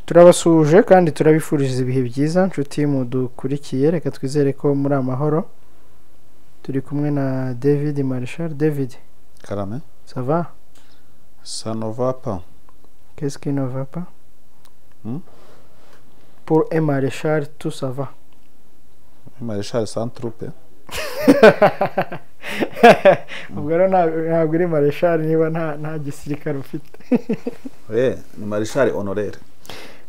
Turabasuhuje kandi turabifuriza ibihe byiza, nshuti mudukurikiye. Reka twizere ko muri amahoro. Turi kumwe na David Marshal. David. Karame. Ça va? Ça ne va pas. Qu'est-ce qui ne va pas? Hmm? Pour un maréchal, tout ça va. Maréchal sans troupe. Ubwo rero ntabwo uri maréchal niba nta gisirikare ufite. Ni maréchal honoraire.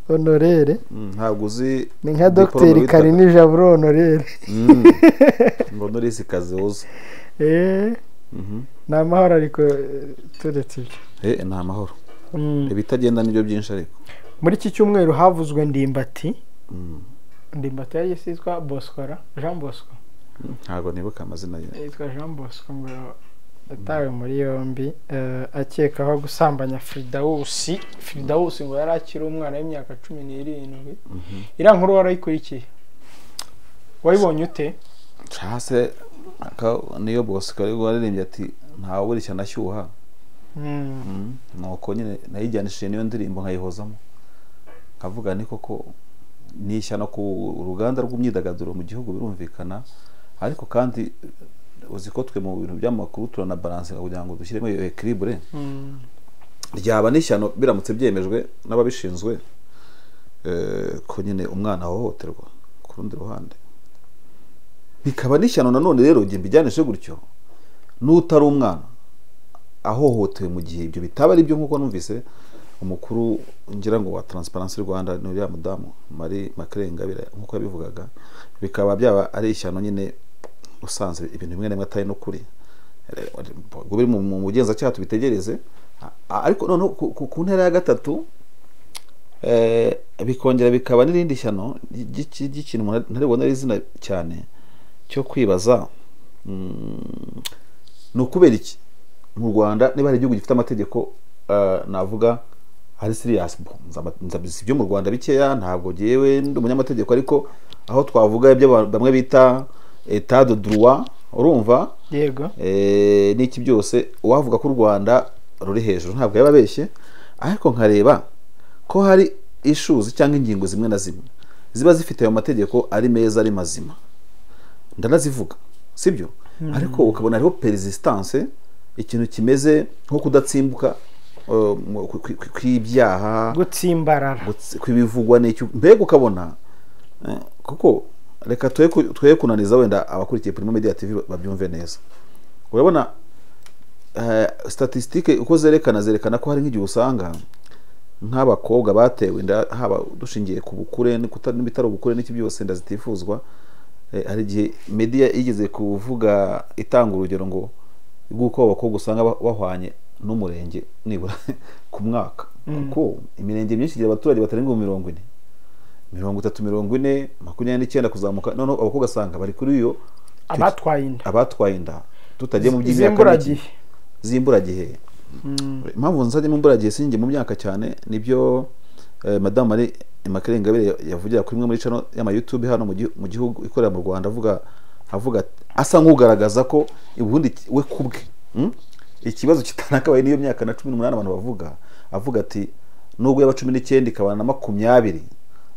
Honoraire? Ntabwo uzi. Ni nka Dr Karini Jaburo honoraire. Ngo nurizi kazoza. Ni amahoro ariko turetse ibyo. Ni amahoro. Ibitagenda nibyo byinshi ariko. Muri iki cyumweru havuzwe Ndimbati. Ndimbati yari yitwa Bosco, Jean Bosco. Ntabwo nibuka amazina ye. Yitwa Jean Bosco, ngo yatawe muri yombi akekaho gusambanya Fridawusi. Fridawusi ngo yari akiri umwana w'imyaka 17. Iriya nkuru warayikurikiye, wayibonye ute? Case niyo Bosco ari waririmbye ati ntawe burishya nashyuha. Nuko nyine nayijyanishije niyo ndirimbo nkayihozamo, nkavuga ni koko ni ishyano ku ruganda rw'imyidagaduro mu gihugu, birumvikana. Ariko kandi uzi ko twe mu bintu by'amakuru turana balance kugira ngo dushyiremo iyo equilibre. Ryaba n'ishyano biramutse byemejwe n'ababishinzwe, ko nyine umwana ahohoterwa ku rundi ruhande bikaba n'ishyano nanone. Rero njye mbijyanishe gutyo, n'utari umwana ahohotewe mu gihe ibyo bitaba ari byo, nk'uko numvise umukuru ngira ngo wa Transparency Rwanda ni uriya mudamu Marie Makerengabire nk'uko yabivugaga, bikaba byaba ari ishyano nyine usanze ibintu bimwe na bimwe atari n'ukuri. Ubwo biri mu bugenzacyaha tubitegereze. Ariko noneho ku ntera ya gatatu bikongera bikaba n'irindi shyano ry'ikintu umuntu ntaribona ari izina cyane cyo kwibaza, ni ukubera iki mu Rwanda niba hari igihugu gifite amategeko navuga hari serious, nzabizi ibyo mu Rwanda bikeya, ntabwo jewe ndi umunyamategeko, ariko aho twavuga ibyo bamwe bita état de droit, urumva? Yego. N'iki byose uwavuga ko u Rwanda ruri hejuru ntabwo yababeshye. Ariko nkareba ko hari issues cyangwa ingingo zimwe na zimwe ziba zifite ayo mategeko ari meza ari mazima, ndanazivuga sibyo, ariko ukabona hariho persistance, ikintu kimeze nko kudatsimbuka kw'ibyaha, gutsimbarara kw'ibivugwa n'icyo, mbega ukabona kuko reka twe kunaniza wenda abakurikiye Primo Media TV babyumve neza. Urabona statistique uko zerekana ko hari nk'igihe usanga nk'abakobwa batewe inda, haba dushingiye ku bukure n'ibitari ubukure n'iki byose, inda zitifuzwa. Hari igihe media igeze kuvuga itanga urugero ngo rw'uko abakobwa usanga bahwanye n'umurenge nibura ku mwaka, kuko imirenge myinshi igira abaturage batarenga 40, 30, 40, 29 kuzamuka. Noneho abakobwa usanga bari kuri iyo abatwaye inda tutagiye mu by'imyaka z'imburagihe. Impamvu nzajya mu mburagihe sinjye mu myaka cyane nibyo Madame Marie Makerengabire yavugira kuri imwe muri channel y'ama YouTube hano mu gihugu ikorera mu Rwanda, avuga asa nk'ugaragaza ko ubundi we kubwe ikibazo kitanakabaye niyo myaka na 18 abantu bavuga, avuga ati nubwo yaba 19 ikabana na 20,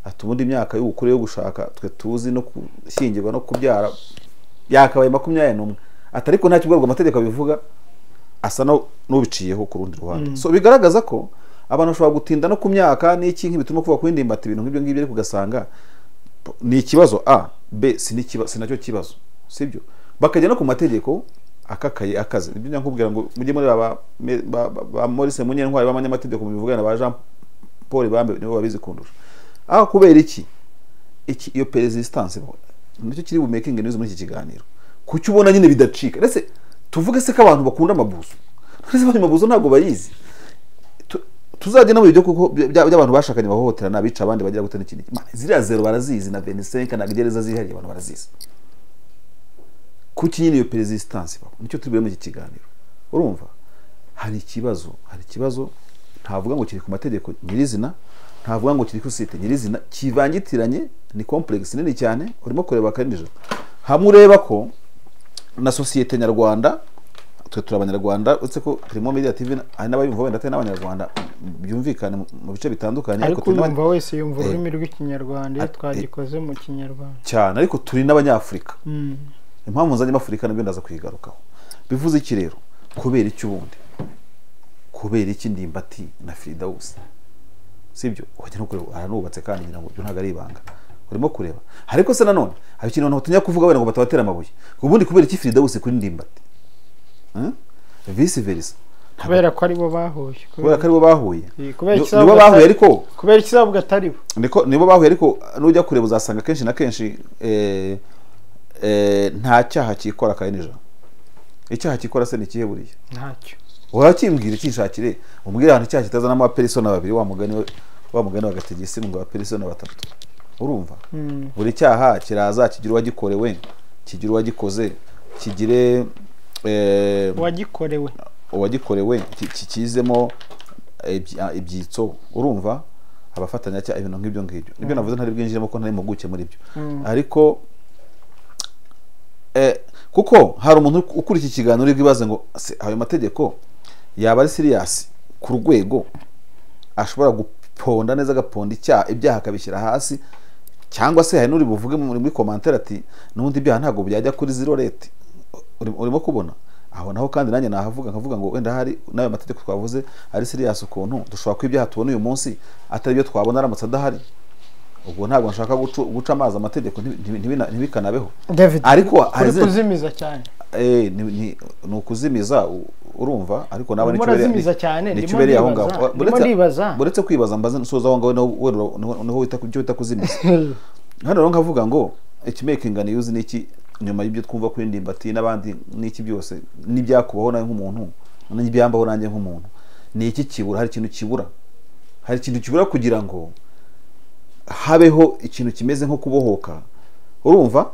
ati ubundi imyaka y'ubukure yo gushaka twe tuzi no gushyingirwa no kubyara yakabaye 21, ati ariko nta kibwo amategeko abivuga, asa n'ubiciyeho ku rundi ruhande. So bigaragaza ko abantu bashobora gutinda no ku myaka n'iki nk'ibituma kuva ku ndimbati ibintu nk'ibyo ngibyo, ariko ugasanga ni ikibazo a b si nacyo kibazo, sibyo? Bakajya no ku mategeko akakaye akaze. Nibyo nkubwira ngo mujye muri ba Maurice Munyentwari b'abanyamategeko mubivugana ba Jean Paul Bambe nibo babizi kundusha. Aho kubera iki iyo persistance nicyo kiri bu making news muri iki kiganiro, kuki ubona nyine bidacika. Ndetse tuvuge se ko abantu bakunda amabuzo, ndetse abantu amabuzo ntabwo bayizi, tuzajya no mu byo kuko by'abantu bashakanye bahohoterana abica abandi bagira gute n'ikindi. Ziriya zero barazizi na 25 na gereza zihariye abantu barazizi. Kuki nyine iyo persistance nicyo turi muri iki kiganiro? Urumva hari ikibazo ntavuga ngo kiri ku mategeko nyirizina, ntavuga ngo kiri ku site nyirizina, kivangitiranye, ni complex nini cyane. Urimo kureba kandi hamwe ureba ko na societe nyarwanda twe turi abanyarwanda, uretse ko Primo Media TV hari n'abayumva wenda atari n'abanyarwanda, byumvikane mu bice bitandukanye, ariko uyumva wese yumva ururimi rw'ikinyarwanda iyo twagikoze mu kinyarwanda cyane, ariko turi n'abanyafurika. Impamvu nzanye Afurika nabyo ndaza kuyigarukaho. Bivuze iki rero? Kubera iki ubundi? Kubera iki Ndimbati na Firidausi? Sibyo? Wajya no kureba aranubatse kandi ngira ngo ibyo ntago ari ibanga. Urimo kureba. Ariko se nanone hari ikintu abantu batinya kuvuga wenda ngo batabatera amabuye. Ubundi kubera iki Firidausi kuri Ndimbati? Vice versa. Kubera ko aribo bahuye. Kubera ko aribo bahuye. Nibo bahuye ariko kubera ikizavuga atari bo. Niko nibo bahuye ariko nujya kureba uzasanga kenshi na kenshi nta cyaha cyikora kandi nijoro. Icyaha cyikora se ni ikihe buriya? Ntacyo. Urakimbwira ikishakire umbwira ahantu icyaha kitazanamo abaperisona babiri wa mugani wa gategesi ngo abaperisona batatu. Urumva? Buri cyaha kiraza kigira uwagikorewe, kigira uwagikoze, kigire uwagikorewe kikizemo ibyitso. Urumva? Abafatanya cyaha ibintu nk'ibyo ngibyo. Nibyo navuze ntari bwinjiremo ko ntari muguke muri byo. Ariko kuko hari umuntu ukuri iki kiganiro uri bwibaze ngo ayo mategeko yaba ari serious ku rwego ashobora guponda neza agaponda icyaha ibyaha akabishyira hasi, cyangwa se hari n'uri buvuge muri commentaire ati n'ubundi ibyaha ntabwo byajya kuri zero rate. Urimo kubona aho naho kandi nanjye nahavuga nkavuga ngo wenda hari n'ayo mategeko twavuze ari serious ukuntu dushobora ko ibyaha tubona uyu munsi atari byo twabona aramutse adahari. Ubwo ntabwo nshaka guca amazi amategeko ntibikanabeho, ariko kuzimiza cyane ni ukuzimiza urumva, ariko nawe nicyo aho ngaho buretse kwibaza mbaze nsoza aho ngaho niho wita kubyo wita kuzimiza. Hano rero nkavuga ngo ikimakinga news niki nyuma y'ibyo twumva kuri Ndimbati n'abandi n'iki byose n'ibyakubaho nawe nk'umuntu n'ibyambaho nanjye nk'umuntu, ni iki kibura? Hari ikintu kibura, hari ikintu kibura kugira ngo habeho ikintu kimeze nko kubohoka. Urumva?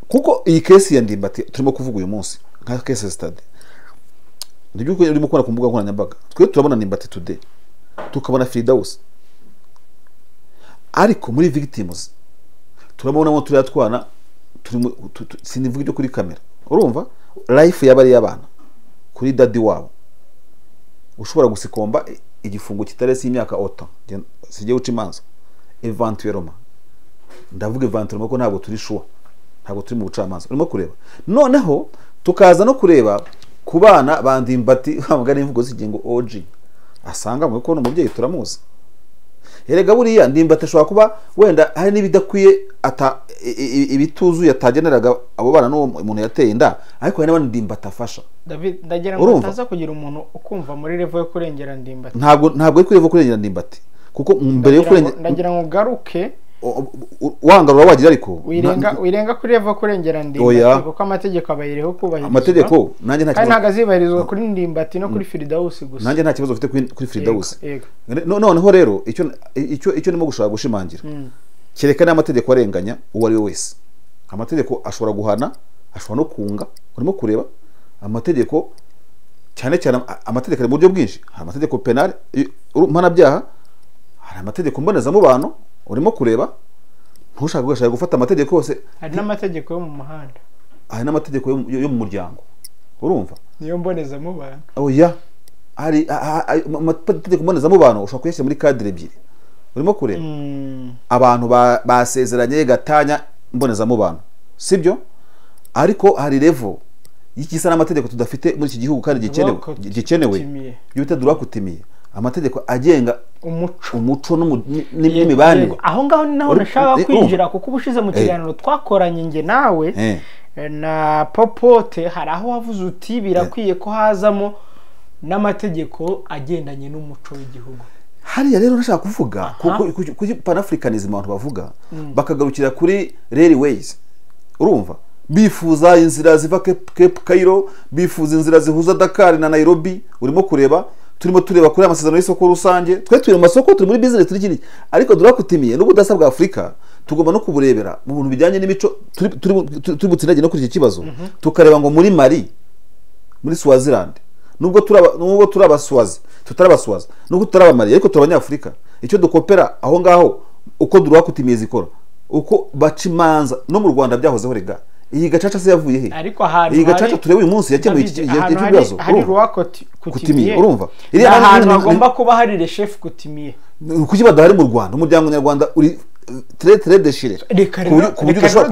Kuko iyi case ya Ndimbati turimo kuvuga uyu munsi nka case study nibyo urimo kubona ku mbuga nkoranyambaga, twe turabona Ndimbati today, tukabona Firidausi, ariko muri victims turabona turiya twana turimo sinivuga ibyo kuri kamera. Urumva? Life yaba ari y'abana kuri daddy wabo ushobora gusikomba igifungo kitarese imyaka 8 sijye uca imanza eventuellement, ndavuga eventuellement ko ntabwo turi sure, ntabwo turi mu bucamanza. Urimo kureba noneho tukaza no kureba ku bana ba Ndimbati bamugana imvugo zigengo OG asanga mu ko umubyeyi turamuzi. Erega buriya Ndimbati ashobora kuba wenda hari n'ibidakwiye ibituzuye atageneraga abo bana n'uwo umuntu yateye inda, ariko hari n'abandi Ndimbati afasha. David, ndagira ngo utaza kugira umuntu ukumva muri level yo kurengera Ndimbati. Ntabwo ari kuri level yo kurengera Ndimbati, kuko mbere yo kurengera ndagira ngo garuke wangarura wagira, ariko wirenga kuri level kurengera Ndimbati kuko amategeko abayiriho kubahirizwa. Amategeko nanjye nta kibazo, ntago azibahirizwa kuri Ndimbati no kuri Firidausi gusa. Nanjye nta kibazo mfite kuri Firidausi. Noneho rero icyo ndimo gushaka gushimangira, kereka n'amategeko arenganya uwo ari we wese. Amategeko ashobora guhana, ashobora no kunga. Urimo kureba amategeko cyane cyane amategeko ari mu buryo bwinshi. Hari amategeko penal mpanabyaha, hari amategeko mbonezamubano. Urimo kureba ntushaka gushaka gufata amategeko yose, hari n'amategeko yo mu muhanda, hari n'amategeko yo mu muryango. Urumva? Niyo mbonezamubano. Oya, hari amategeko mbonezamubano ushobora kuyashyira muri cadre ebyiri. Urimo kureba abantu basezeranye gatanya mbonezamubano, sibyo? Ariko hari level y'ikisa n'amategeko tudafite muri iki gihugu kandi gikenewe ibyo bita droit coutumier, amategeko agenga umuco n'imibanire. Aho ngaho ni naho nashaka kwinjira, kuko ubushize mu kiganiro twakoranye nge nawe na Popote hari aho wavuze uti birakwiye ko hazamo n'amategeko agendanye n'umuco w'igihugu. Hariya rero nashaka kuvuga kuri panafricanism abantu bavuga bakagarukira kuri railways. Urumva? Bifuza inzira ziva Cape Cairo, bifuza inzira zihuza Dakar na Nairobi. Urimo kureba turimo tureba kuri amasezerano y'isoko rusange, twe turi mu masoko, turi muri business, turi kiri, ariko durakutimiye n'ubudasa bwa Afrika tugomba no kuburebera mu bintu bijyanye n'imico. Turi butsindage no kuri iki kibazo, tukareba ngo muri Mali, muri Swaziland, nubwo turi abaswazi, tutarabaswazi, nubwo tutarabamali, ariko turi abanyafurika. Icyo dukopera aho ngaho uko durakutimiye zikora, uko baca imanza no mu Rwanda byahozeho rega Iyi gacaca se yavuye he? Ariko ahantu iyi gacaca tureba uyu munsi yakemuye ikibazo hari roi coutumier, urumva? Iriya ahantu hagomba kuba hari le chef coutumier. Kuki badahari mu Rwanda? Umuryango nyarwanda uri très très déchiré. Reka rero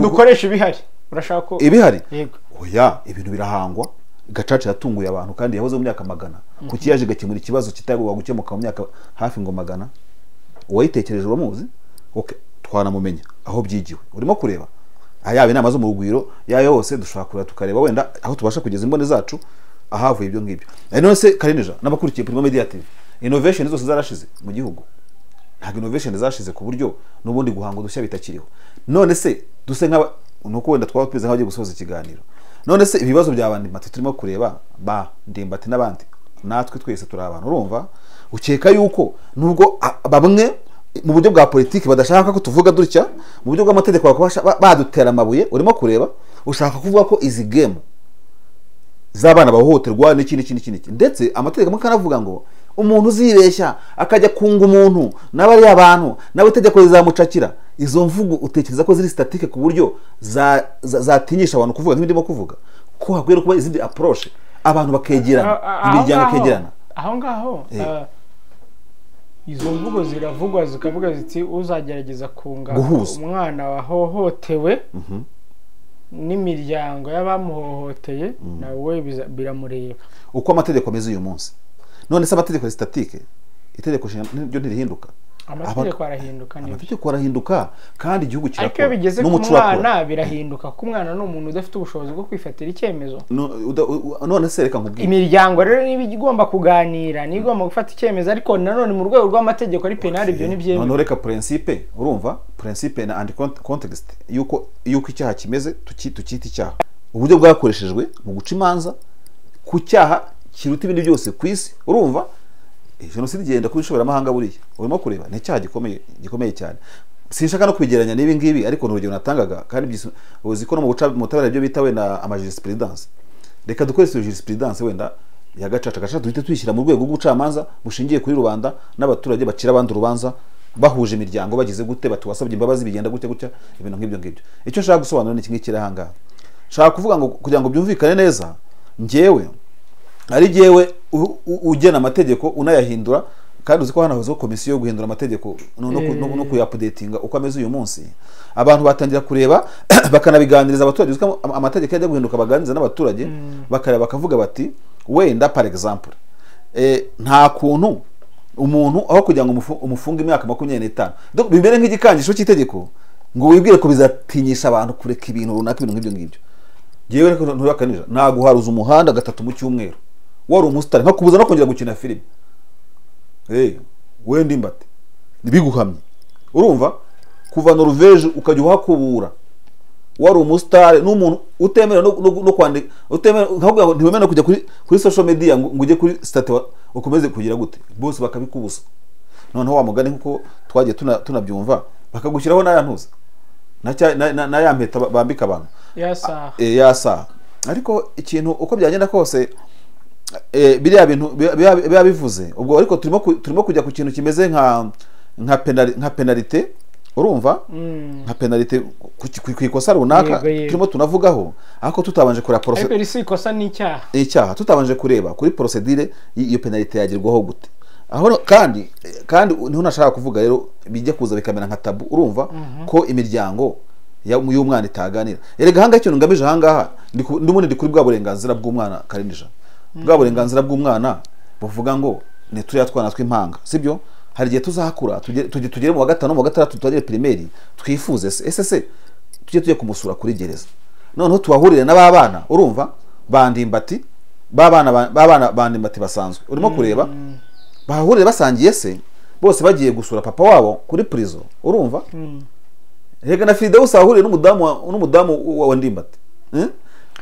dukoresha ibihari. Urashaka ko ibihari? Yego. Oya, ibintu birahangwa. Gacaca yatunguye abantu kandi yahoze mu myaka 100. Kuki yaje gakemura ikibazo kitagomba gukemuka mu myaka hafi ngo 100? Uwayitekereje uramuzi? Okay, twanamumenya aho byigiwe. Urimo kureba yaba inama zo mu rugwiro yayo yose dushobora kureba tukareba wenda aho tubasha kugeza imbone zacu ahavuye ibyo ngibyo. None se Karinija n'abakurikiye Primo Media TV, innovation zose zarashize mu gihugu? Ntabwo innovation zashize ku buryo n'ubundi guhanga udushya bitakiriho. None se duse nk'aba nuko wenda twaba twize nk'abagiye gusoza ikiganiro. None se ibibazo bya Ndimbati turimo kureba ba Ndimbati n'abandi natwe twese turi abantu, urumva? Ukeka yuko nubwo bamwe mu buryo bwa politiki badashaka ko tuvuga dutya, mu buryo bw'amategeko bakabasha badutera amabuye, urimo kureba ushaka kuvuga ko izi game z'abana bahohoterwa n'iki n'iki ndetse amategeko amwe kanavuga ngo umuntu uzibeshya akajya kunga umuntu n'abari abantu nawe itegeko rizamucakira. Izo mvugo utekereza ko ziri statike ku buryo zatinyisha abantu kuvuga nk'ibindimo kuvuga ko hakwiye kuba izindi approche, abantu bakegerana, imiryango ikegerana aho ngaho. Izo mvugo ziravugwa zikavuga ziti uzagerageza kunga umwana wahohotewe n'imiryango y'abamuhohoteye nawe biramureba uko amategeko ameze uyu munsi. None se amategeko ya statike, itegeko ryo ntirihinduka? Amategeko arahinduka, nibyo. Amategeko arahinduka kandi igihugu kirakora. Ariko iyo bigeze ku mwana birahinduka, kuko umwana ni umuntu udafite ubushobozi bwo kwifatira icyemezo. None se reka nkubwire, imiryango rero niba igomba kuganira, niba igomba gufata icyemezo, ariko nanone mu rwego rw'amategeko ari penal ibyo ntibyemewe. None reka principe, urumva principe na and context yuko icyaha kimeze tukita icyaha. Uburyo bwakoreshejwe mu guca imanza ku cyaha kiruta ibindi byose ku isi, urumva? Jenoside igenda kuba ishoberamahanga buriya, urimo kureba ni icyaha gikomeye cyane. Sinshaka no kubigereranya n'ibi ngibi, ariko ni urugero natangaga kandi uzi ko no mu butabera ibyo bita wenda ama jurisprudence. Reka dukoreshe jurisprudence wenda ya gacaca gacaca duhite tuyishyira mu rwego rw'ubucamanza bushingiye kuri rubanda n'abaturage bacira abandi urubanza bahuje imiryango bagize gute, batuwasabye imbabazi bigenda gute gutya, ibintu nk'ibyo ngibyo. Icyo nshaka gusobanura ni iki ngiki aha ngaha. Nshaka kuvuga ngo kugira ngo byumvikane neza, njyewe ari jyewe ugena amategeko unayahindura, kandi uzi ko hano hahozeho komisiyo yo guhindura amategeko no kuyapudetinga uko ameze uyu munsi. Abantu batangira kureba bakanabiganiriza abaturage, uzi ko amategeko yajya guhinduka baganiriza n'abaturage, bakareba bakavuga bati wenda par exemple nta kuntu umuntu aho kugira ngo umufunge imyaka 25 donc bimere nk'igikangisho cy'itegeko ngo wibwire ko bizatinyisha abantu kureka ibintu runaka, ibintu nk'ibyo ngibyo. Jewe reko nturakanije naguharuza umuhanda 3 mu cyumweru wari umusitari nkakubuza no kongera gukina filime, we Ndimbati nibiguhamye, urumva? Kuva Norvege ukajya uhakubura wari umusitari n'umuntu utemerewe no kwandika, utemerewe nkavuga ngo ntiwemerewe kujya kuri social media ngo ujye kuri state ukomeze kugira gute, bose bakabikubuza. Noneho wa mugani nkuko twagiye tunabyumva bakagushyiraho n'ayantuza na ya mpeta bambika abantu ya saha. Ariko ikintu uko byagenda kose biriya bintu biba bivuze ubwo, ariko turimo kujya ku kintu kimeze nka penalite, urumva? Nka penalite ku ikosa runaka turimo tunavugaho, ariko tutabanje kureba procedure. Ariko ikosa ni icyaha, icyaha tutabanje kureba kuri procedure iyo penalite yagerwaho gute. Aho kandi niho nashaka kuvuga rero bijya kuza bikamera nka tabu, urumva? Ko imiryango y'umwana itaganira. Erega hanga ikintu ngamije ahangaha ndimune ndi kuri bwa burenganzira bw'umwana Karinija. Bwa burenganzira bw'umwana buvuga ngo ni turiya twana tw'impanga, sibyo? Hari igihe tuzakura tugere mu wa 5 mu wa 6 tutagere primaire twifuze se ese se tujye kumusura kuri gereza, noneho tubahurire n'ababana, urumva? Bandimbati babana Bandimbati basanzwe, urimo kureba bahurire basangiye se bose bagiye gusura papa wabo kuri prison, urumva? Rega na Firdausi ahuriye n'umudamu wa Ndimbati.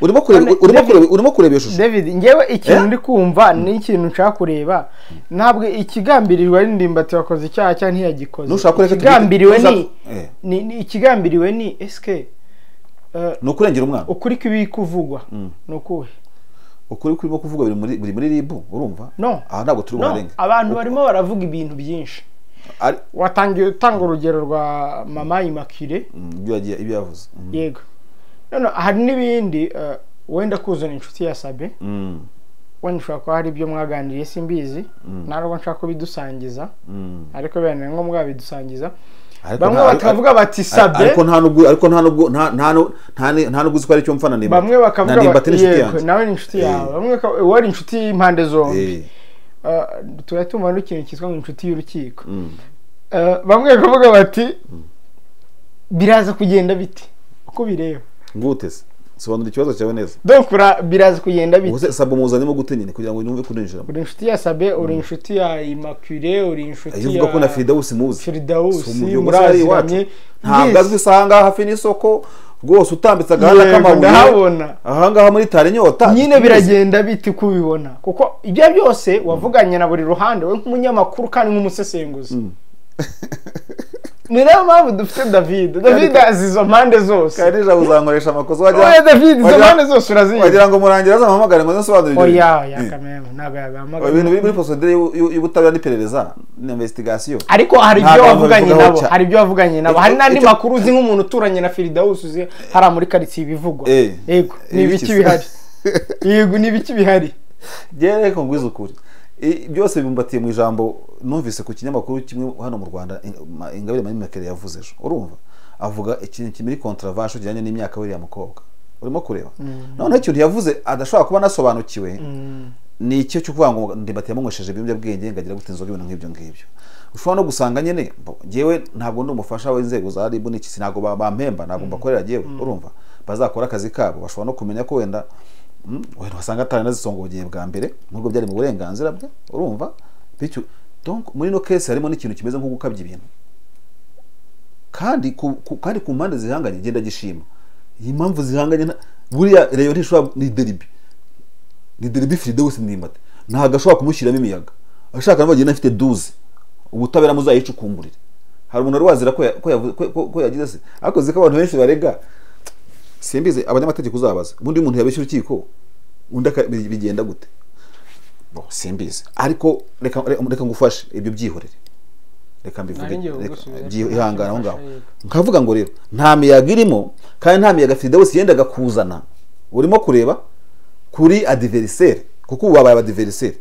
Urimo kureba iyo shusho David? Ngewe ikintu ndi kumva ni ikintu nshaka kureba, ntabwo ikigambirirwa ari Ndimbati wakoze icyaha cyangwa ntiyagikoze. Ikigambiriwe ni ikigambiriwe ni eske ni ukurengera umwana. Ukuri kw'ibiri kuvugwa ni ukuhe? Ukuri kurimo kuvugwa biri muri RIB, urumva? Aha ntabwo turi buharenge. Abantu barimo baravuga ibintu byinshi. Watangiye utanga urugero rwa mama Immaculée, ibyo yavuze. Yego. None hari n'ibindi wenda kuzana inshuti ya Sabe, wenda ushobora kuba hari ibyo mwaganiriye simbizi, ntabwo nshaka kubidusangiza, ariko bene ngombwa bidusangiza. Bamwe bakavuga bati Sabe, ariko nta nubwo nta nubwo uzi ko ari cyo mfana nimba. Bamwe bakavuga bati yego nawe ni inshuti yawe, bamwe wari inshuti y'impande zombi. Turatumva n'ikintu cyitwa inshuti y'urukiko. Bamwe bakavuga bati biraza kugenda biti uko bireba. Ngute se sobanura ikibazo cyawe neza. Donc biraza kugenda biti. Uze Sabe muzanemo gute nyine kugira ngo numve kuninjira. Uri inshuti ya Sabe, uri inshuti ya Immaculée, uri inshuti ya uvuga ko na Fridawusi muzi. Fridawusi muraziranye. Ntabwo azwi isanga hafi n'isoko rwose utambitse agahanda k'amabuye. Aha ngaha muri tare nyota. Nyine biragenda biti kubibona. Kuko ibyo byose wavuganye na buri ruhande we nk'umunyamakuru kandi nk'umusesenguzi. Ni nayo mpamvu dufite David. David azi izo mpande zose. Kandi ejo uzankoresha amakosa wajya. Oya David izo mpande zose urazizi. Wagira ngo murangira azamuhamagare ngo nsobanure ibyo. Oya ya kameme ntabwo yabahamagara. Ibintu biri muri procedure y'ubutabera n'iperereza n'investigation. Ariko hari ibyo wavuganye nabo, hari ibyo wavuganye nabo. Hari n'andi makuru uzi nk'umuntu uturanye na Fridawusi uzi hari muri quartier bivugwa. Yego ni ibiki bihari. Yego ni ibiki bihari. Jye reka ngwize ukuri. Byose bibumbatiye mu ijambo numvise ku kinyamakuru kimwe hano mu Rwanda Ingabire Marie Immaculée yavuze ejo. Urumva avuga ikintu kimiri contravention kijyanye n'imyaka w'iriya mukobwa urimo kureba. Noneho ikintu yavuze adashobora kuba nasobanukiwe ni icyo cyo kuvuga ngo Ndimbati yamunywesheje ibiyobyabwenge ngagira gute inzoga ibintu nk'ibyo ngibyo. Ushobora no gusanga nyine njyewe ntabwo ndi umufasha w'inzego za RIB n'iki, ntabwo bampemba, ntabwo mbakorera njyewe. Urumva bazakora akazi kabo, bashobora no kumenya ko wenda wenda wasanga atari nazisongogiye bwa mbere nubwo byari mu burenganzira bwe. Urumva bityo donc muri no case harimo n'ikintu kimeze nko gukabya ibintu kandi kandi ku mpande zihanganye genda gishima iyi mpamvu zihanganye buriya reyo ntishobora ni derby, ni derby Fridawusi Ndimbati ntabwo ashobora kumushyiramo imiyaga ashaka n'abagenda afite 12 ubutabera muzayicukumburire. Hari umuntu wari wazira ko yagize se ariko ziko abantu benshi barega simbize abanyamategeko uzabaza ubundi umuntu yabeshya urukiko undi bigenda gute bo simbize, ariko reka ngufashe ibyo byihorere, reka mbivuge ihangana aho ngaho. Nkavuga ngo rero nta miyaga irimo kandi nta miyaga Fridawusi yendaga kuzana urimo kureba kuri adversaire, kuko ubu babaye adversaire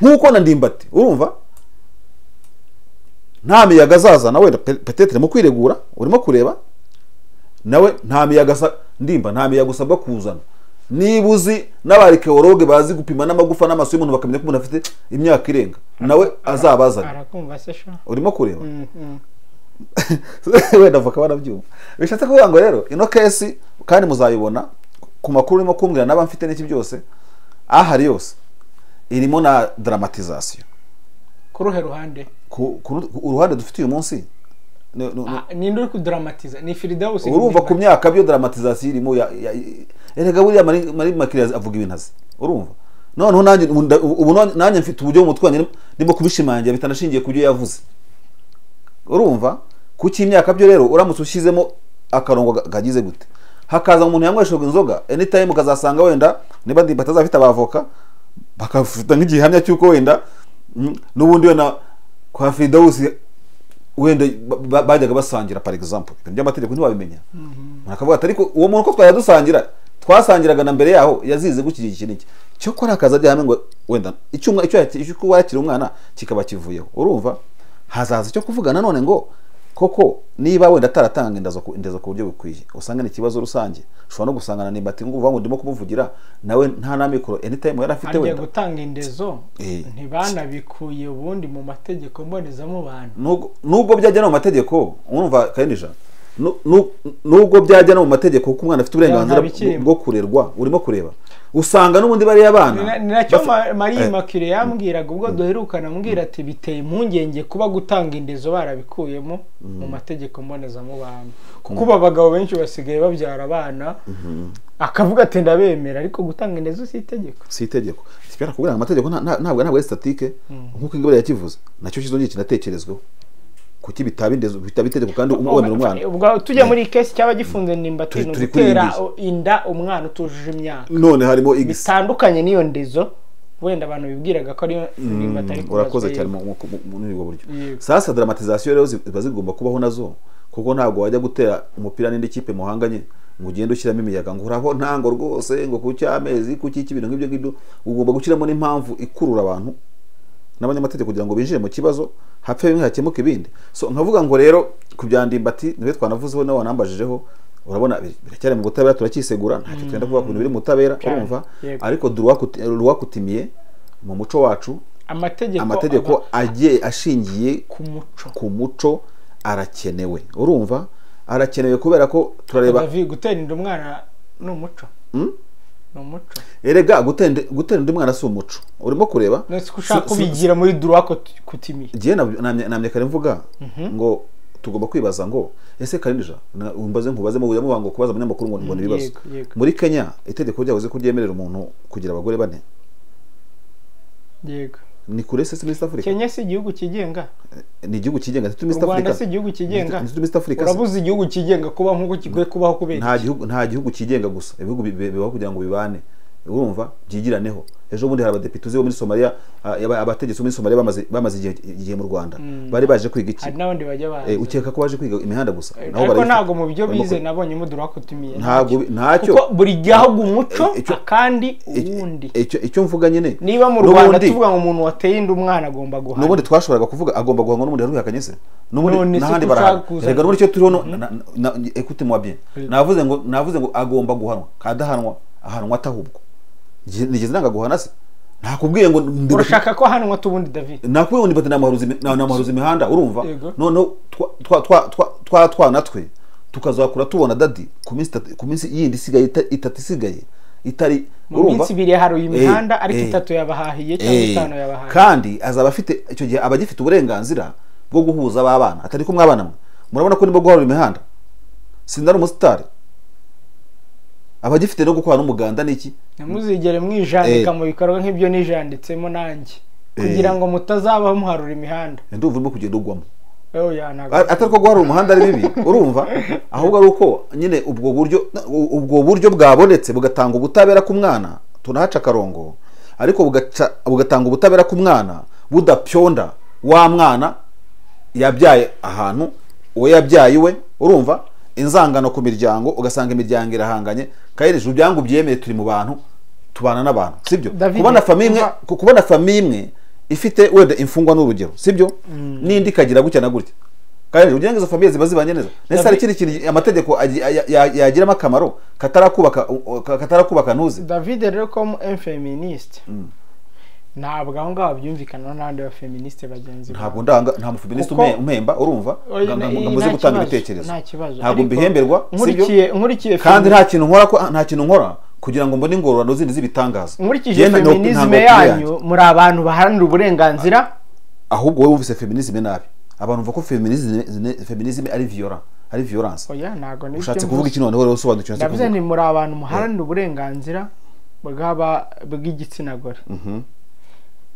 nkuko na Ndimbati. Urumva nta miyaga azazana wenda peut-être mu kwiregura urimo kureba nawe nta miyaga Ndimba nta miyaga usabwa kuzana. Niba uzi n'abarikeologe bazi gupima n'amagufa n'amaso y'umuntu bakamenya ko umuntu afite imyaka irenga nawe azabazana. Arakumva se sha urimo kureba wenda avoka barabyumva. Bishatse kuvuga ngo rero ino case kandi muzayibona ku makuru urimo kumbwira naba mfite n'iki byose ahari yose irimo na dramatization. Ku ruhe ruhande? Ku uruhande dufite uyu munsi ninde uri kudramatiza? Ni Fridawusi. Urumva ku myaka byo dramatization irimo erega buriya Marie Immaculée avuga ibintu azi. Urumva noneho nanjye ubu nanjye mfite uburyo mu mutwe ndimo kubishimangira bitanashingiye ku byo yavuze. Urumva kuki imyaka byo rero uramutse ushyizemo akarongo kagize gute hakaza umuntu yanywesheje inzoga anytime ukazasanga wenda niba Ndimbati azafite abavoka bakafita nk'igihamya cy'uko wenda n'ubundi wenda kwa Fridawusi wenda bajyaga basangira par exemple ibintu by'amategeko ntiwabimenya. Akavuga ati ariko uwo muntu ko twajya dusangira twasangiraga na mbere yaho yazize gukira iki n'iki cyo kora akaza ajya ngo wenda icyumwa icyo kuba yakira umwana kikaba kivuyeho. Urumva hazaza cyo kuvuga nanone ngo koko niba wenda ataratanga indezo ku buryo bukwiye usanga ni ikibazo rusange. Ushobora no gusangana Ndimbati ngo uvuga ngo ndimo kumuvugira nawe nta na mikoro anytime yari afite wenda gutanga indezo ntibanabikuye ubundi mu mategeko mbonezamubano. Nubwo byajya no mu mategeko urumva Karinija nubwo byajya no mu mategeko kuko umwana afite uburenganzira bwo kurerwa urimo kureba usanga n'ubundi bari abana. Ni nacyo Marie Immaculée yambwiraga ubwo duherukana ambwira ati biteye impungenge kuba gutanga indezo barabikuyemo mu mategeko mbonezamubano kuko ubu abagabo benshi basigaye babyara abana akavuga ati ndabemera ariko gutanga indezo si itegeko. Si itegeko sipera kugira ngo amategeko ntabwo ari statique nkuko Ingabire yakivuze nacyo kizongeye kinatekerezweho kuki bitaba indezo bitaba itegeko kandi umwemera umwana. Ubwo tujya muri case cyaba gifunze Ndimbati no gutera inda umwana utujuje imyaka none harimo igisi bitandukanye n'iyo ndezo wenda abantu bibwiraga ko ari Ndimbati ariko urakoze cyane muri ubwo buryo. Sasa dramatization rero ziba zigomba kubaho nazo Kuko ntabwo wajya gutera umupira n'indi kipe muhanganye ngo ugende ushyiramo imiyaga ngo uraho ntango rwose ngo ku cy'amezi ku cy'iki, ibintu nk'ibyo ngibyo. Ugomba gushyiramo n'impamvu ikurura abantu n'abanyamategeko kugira ngo binjire mu kibazo, hapfe bimwe hakemuke ibindi. So nkavuga ngo rero ku bya Ndimbati niwe twanavuzeho nawe wanambajijeho, urabona biracyari mu butabera, turacyisegura, ntacyo twenda kuvuga ku bintu biri mu butabera, urumva. Ariko droit coutumier mu muco wacu, amategeko agiye ashingiye ku muco arakenewe, urumva, arakenewe kubera ko turareba. Gutera inda umwana ni umuco. Ni umuco. Erega gutera inda umwana si umuco. Urimo kureba? Ushaka kubigira muri droit coutumier. Ngiye namye kare mvuga ngo tugomba kwibaza ngo ese Karinija umbaze nkubaze mu buryo mubango kubaza abanyamakuru ngo mbone ibibazo. Muri Kenya itegeko ryavuze ko ryemerera umuntu kugira abagore bane. Yego. Ni kure se muri East Africa. Kenya si igihugu kigenga. Ni igihugu kigenga, turi muri East Africa. Rwanda si igihugu kigenga. Turi muri East Africa. Urabuze igihugu kigenga kuba nkuko kigwe kubaho kubera. Nta gihugu kigenga gusa. Ibihugu bibaho kugira ngo bibane. Urumva byigiraneho. Ejo bundi hari abadepite uzi bo muri Somalia, abategetsi muri Somalia bamaze igihe mu Rwanda. Bari baje kwiga iki? Hari n'abandi bajya baza. Ukeka ko baje kwiga imihanda gusa. Naho bari. Ariko ntago mu byo bize nabonye mu droit coutumier. Ntago ntacyo. Kuko buri gihugu umuco akandi uwundi. Icyo mvuga nyine. Niba mu Rwanda tuvuga ngo umuntu wateye inda umwana agomba guhanwa. N'ubundi twashoboraga kuvuga agomba guhanwa n'ubundi yarubihakanye se. N'ubundi n'ahandi barahana. Rega n'ubundi icyo turiho écoutez-moi bien. Navuze ngo agomba guhanwa, kadahanwa, ahanwa atahubwo. Nigeze nanga guhana se nakubwiye ngo urashaka ko hanwa tubundi David nakubwiye ngo ndibate namaharuzi imihanda, urumva. None twa twana twe tukazakura tubona dadi ku minsi yindi isigaye itatu isigaye itari, urumva, mu minsi ibiri haruye imihanda ariko itatu yabahahiye cyangwa itanu yabahahiye, kandi azaba afite icyo gihe abagifite uburenganzira bwo guhuza abana atari ko mwabana mwe murabona ko nibo guharura imihanda sindari umusitari abagifite no gukora n'umuganda niki. Ntimuzigere mwijandika mu bikorwa nk'ibyo nijanditsemo nanjye kugira ngo mutazabaho muharura imihanda. Ndumva urimo kugenda ugwamo. Atari ko guharura umuhanda ari bibi, urumva, ahubwo ari uko nyine ubwo buryo bwabonetse bugatanga ubutabera ku mwana, tunahaca akarongo, ariko bugatanga ubutabera ku mwana budapyonda wa mwana yabyaye ahantu uwo yabyaye iwe, urumva, inzangano ku miryango, ugasanga imiryango irahanganye. Kayereje ubyangu byemeye, turi mu bantu tubana n'abantu, sibyo? Kubona famille imwe ifite wenda imfungwa n'urugero, sibyo? N'indi ikagira gutya na gutya. Kayereje ugira ngo izo famille ziba zibanye neza. Nese hari ikindi kintu amategeko yagiramo akamaro katarakubaka ntuzi. David rero comme un féministe ntabwo aho ngaho byumvikana n'abandi ba feministe bagenzi ntabwo ndanga nta mufeministe umhemba, urumva, ngamuze gutanga ibitekerezo, ntabwo mbihemberwa, sibyo? Nkurikiye kandi nta kintu nkora kugira ngo mbone ingororano zindi z'ibitangaza. Nkurikije feminisme yanyu muri abantu baharanira uburenganzira, ahubwo wowe wumvise feminisme nabi. Abantu bumva ko feminisme ari violence, ari violence. Oya ntago ni ushatse kuvuga iki noneho rero usobanukiwe. Ndavuze ni muri abantu muharanira uburenganzira bw'aba bw'igitsina gore.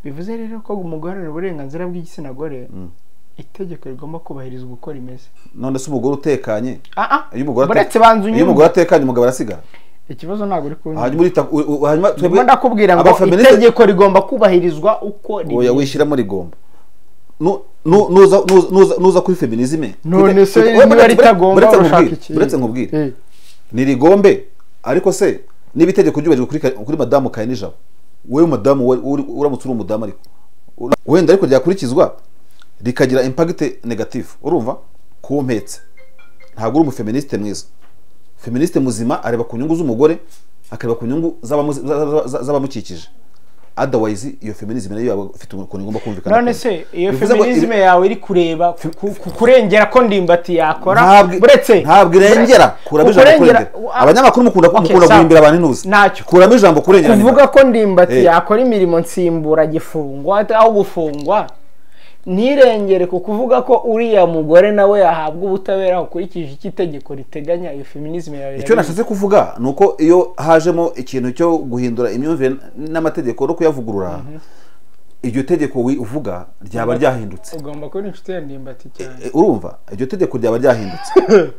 Bivuze rero ko mu guharanira uburenganzira bw'igitsina gore itegeko rigomba kubahirizwa uko rimeze. None se umugore utekanye, iyo umugore atekanye umugabo arasigara, ikibazo ntabwo uri kunyumva. Hanyuma twebwe ndakubwira ngo itegeko rigomba kubahirizwa uko rimeze. Oya wishyiramo rigomba. Nuza kuri feminisme none se niba ritagomba urashaka iki? Uretse nkubwire ni rigombe, ariko se niba itegeko ryubahirijwe kuri madamu Karinijabo, wewe madamu uramutse uri umudamu ariko wenda ariko ryakurikizwa rikagira impact negative, urumva, kumpetse ntabwo uri umufeministe mwiza. Feministe muzima areba ku nyungu z'umugore, akareba ku nyungu z'abamukikije. Otherwise iyo feminism nayo yaba ifite ukuntu igomba kumvikana. None se iyo feminism yawe iri kureba kurengera ko Ndimbati yakora, buretse ntabwo irengera, kuramo ijambo kurengera. Abanyamakuru mukunda guhimbira abantu intuzi. Kuramo ijambo kurengera. Kuvuga ko Ndimbati yakora imirimo nsimbura gifungwa aho gufungwa ntirengere ku kuvuga ko uriya mugore nawe yahabwa ubutabera ukurikije iki itegeko riteganya, iyo feminisme yawe. Icyo nashatse kuvuga ni uko iyo hajemo ikintu cyo guhindura imyumvire n'amategeko no kuyavugurura, Iryo tegeko uvuga ryaba ryahindutse. Ugomba kuba inshuti ya Ndimbati cyane. Urumva iryo tegeko ryaba ryahindutse.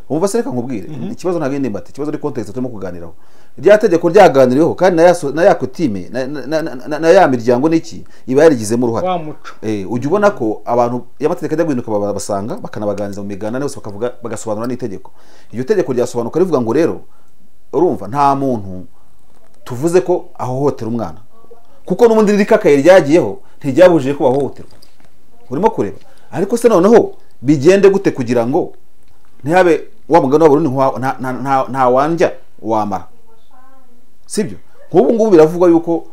Umva se, reka nkubwire, ikibazo ntabwo ari Ndimbati, ikibazo ari context turimo kuganiraho. Rya tegeko ryaganiriweho kandi na ya coutume na ya miryango n'iki iba yarigizemo uruhare. Wa muco. Ujya ubona ko abantu iyo amategeko ajya guhinduka babasanga bakanabaganiriza mu miganda bose bakavuga bagasobanura n'itegeko. Iryo tegeko ryasobanuka rivuga ngo rero urumva nta muntu tuvuze ko ahohotera umwana, kuko n'ubundi rikakaye ryagiyeho ntiryabujije ko bahohoterwa. Urimo kureba ariko se noneho bigende gute kugira ngo ntihabe wa mugani w'Abarundi nta wanja wamara, sibyo? Nk'ubu ngubu biravugwa yuko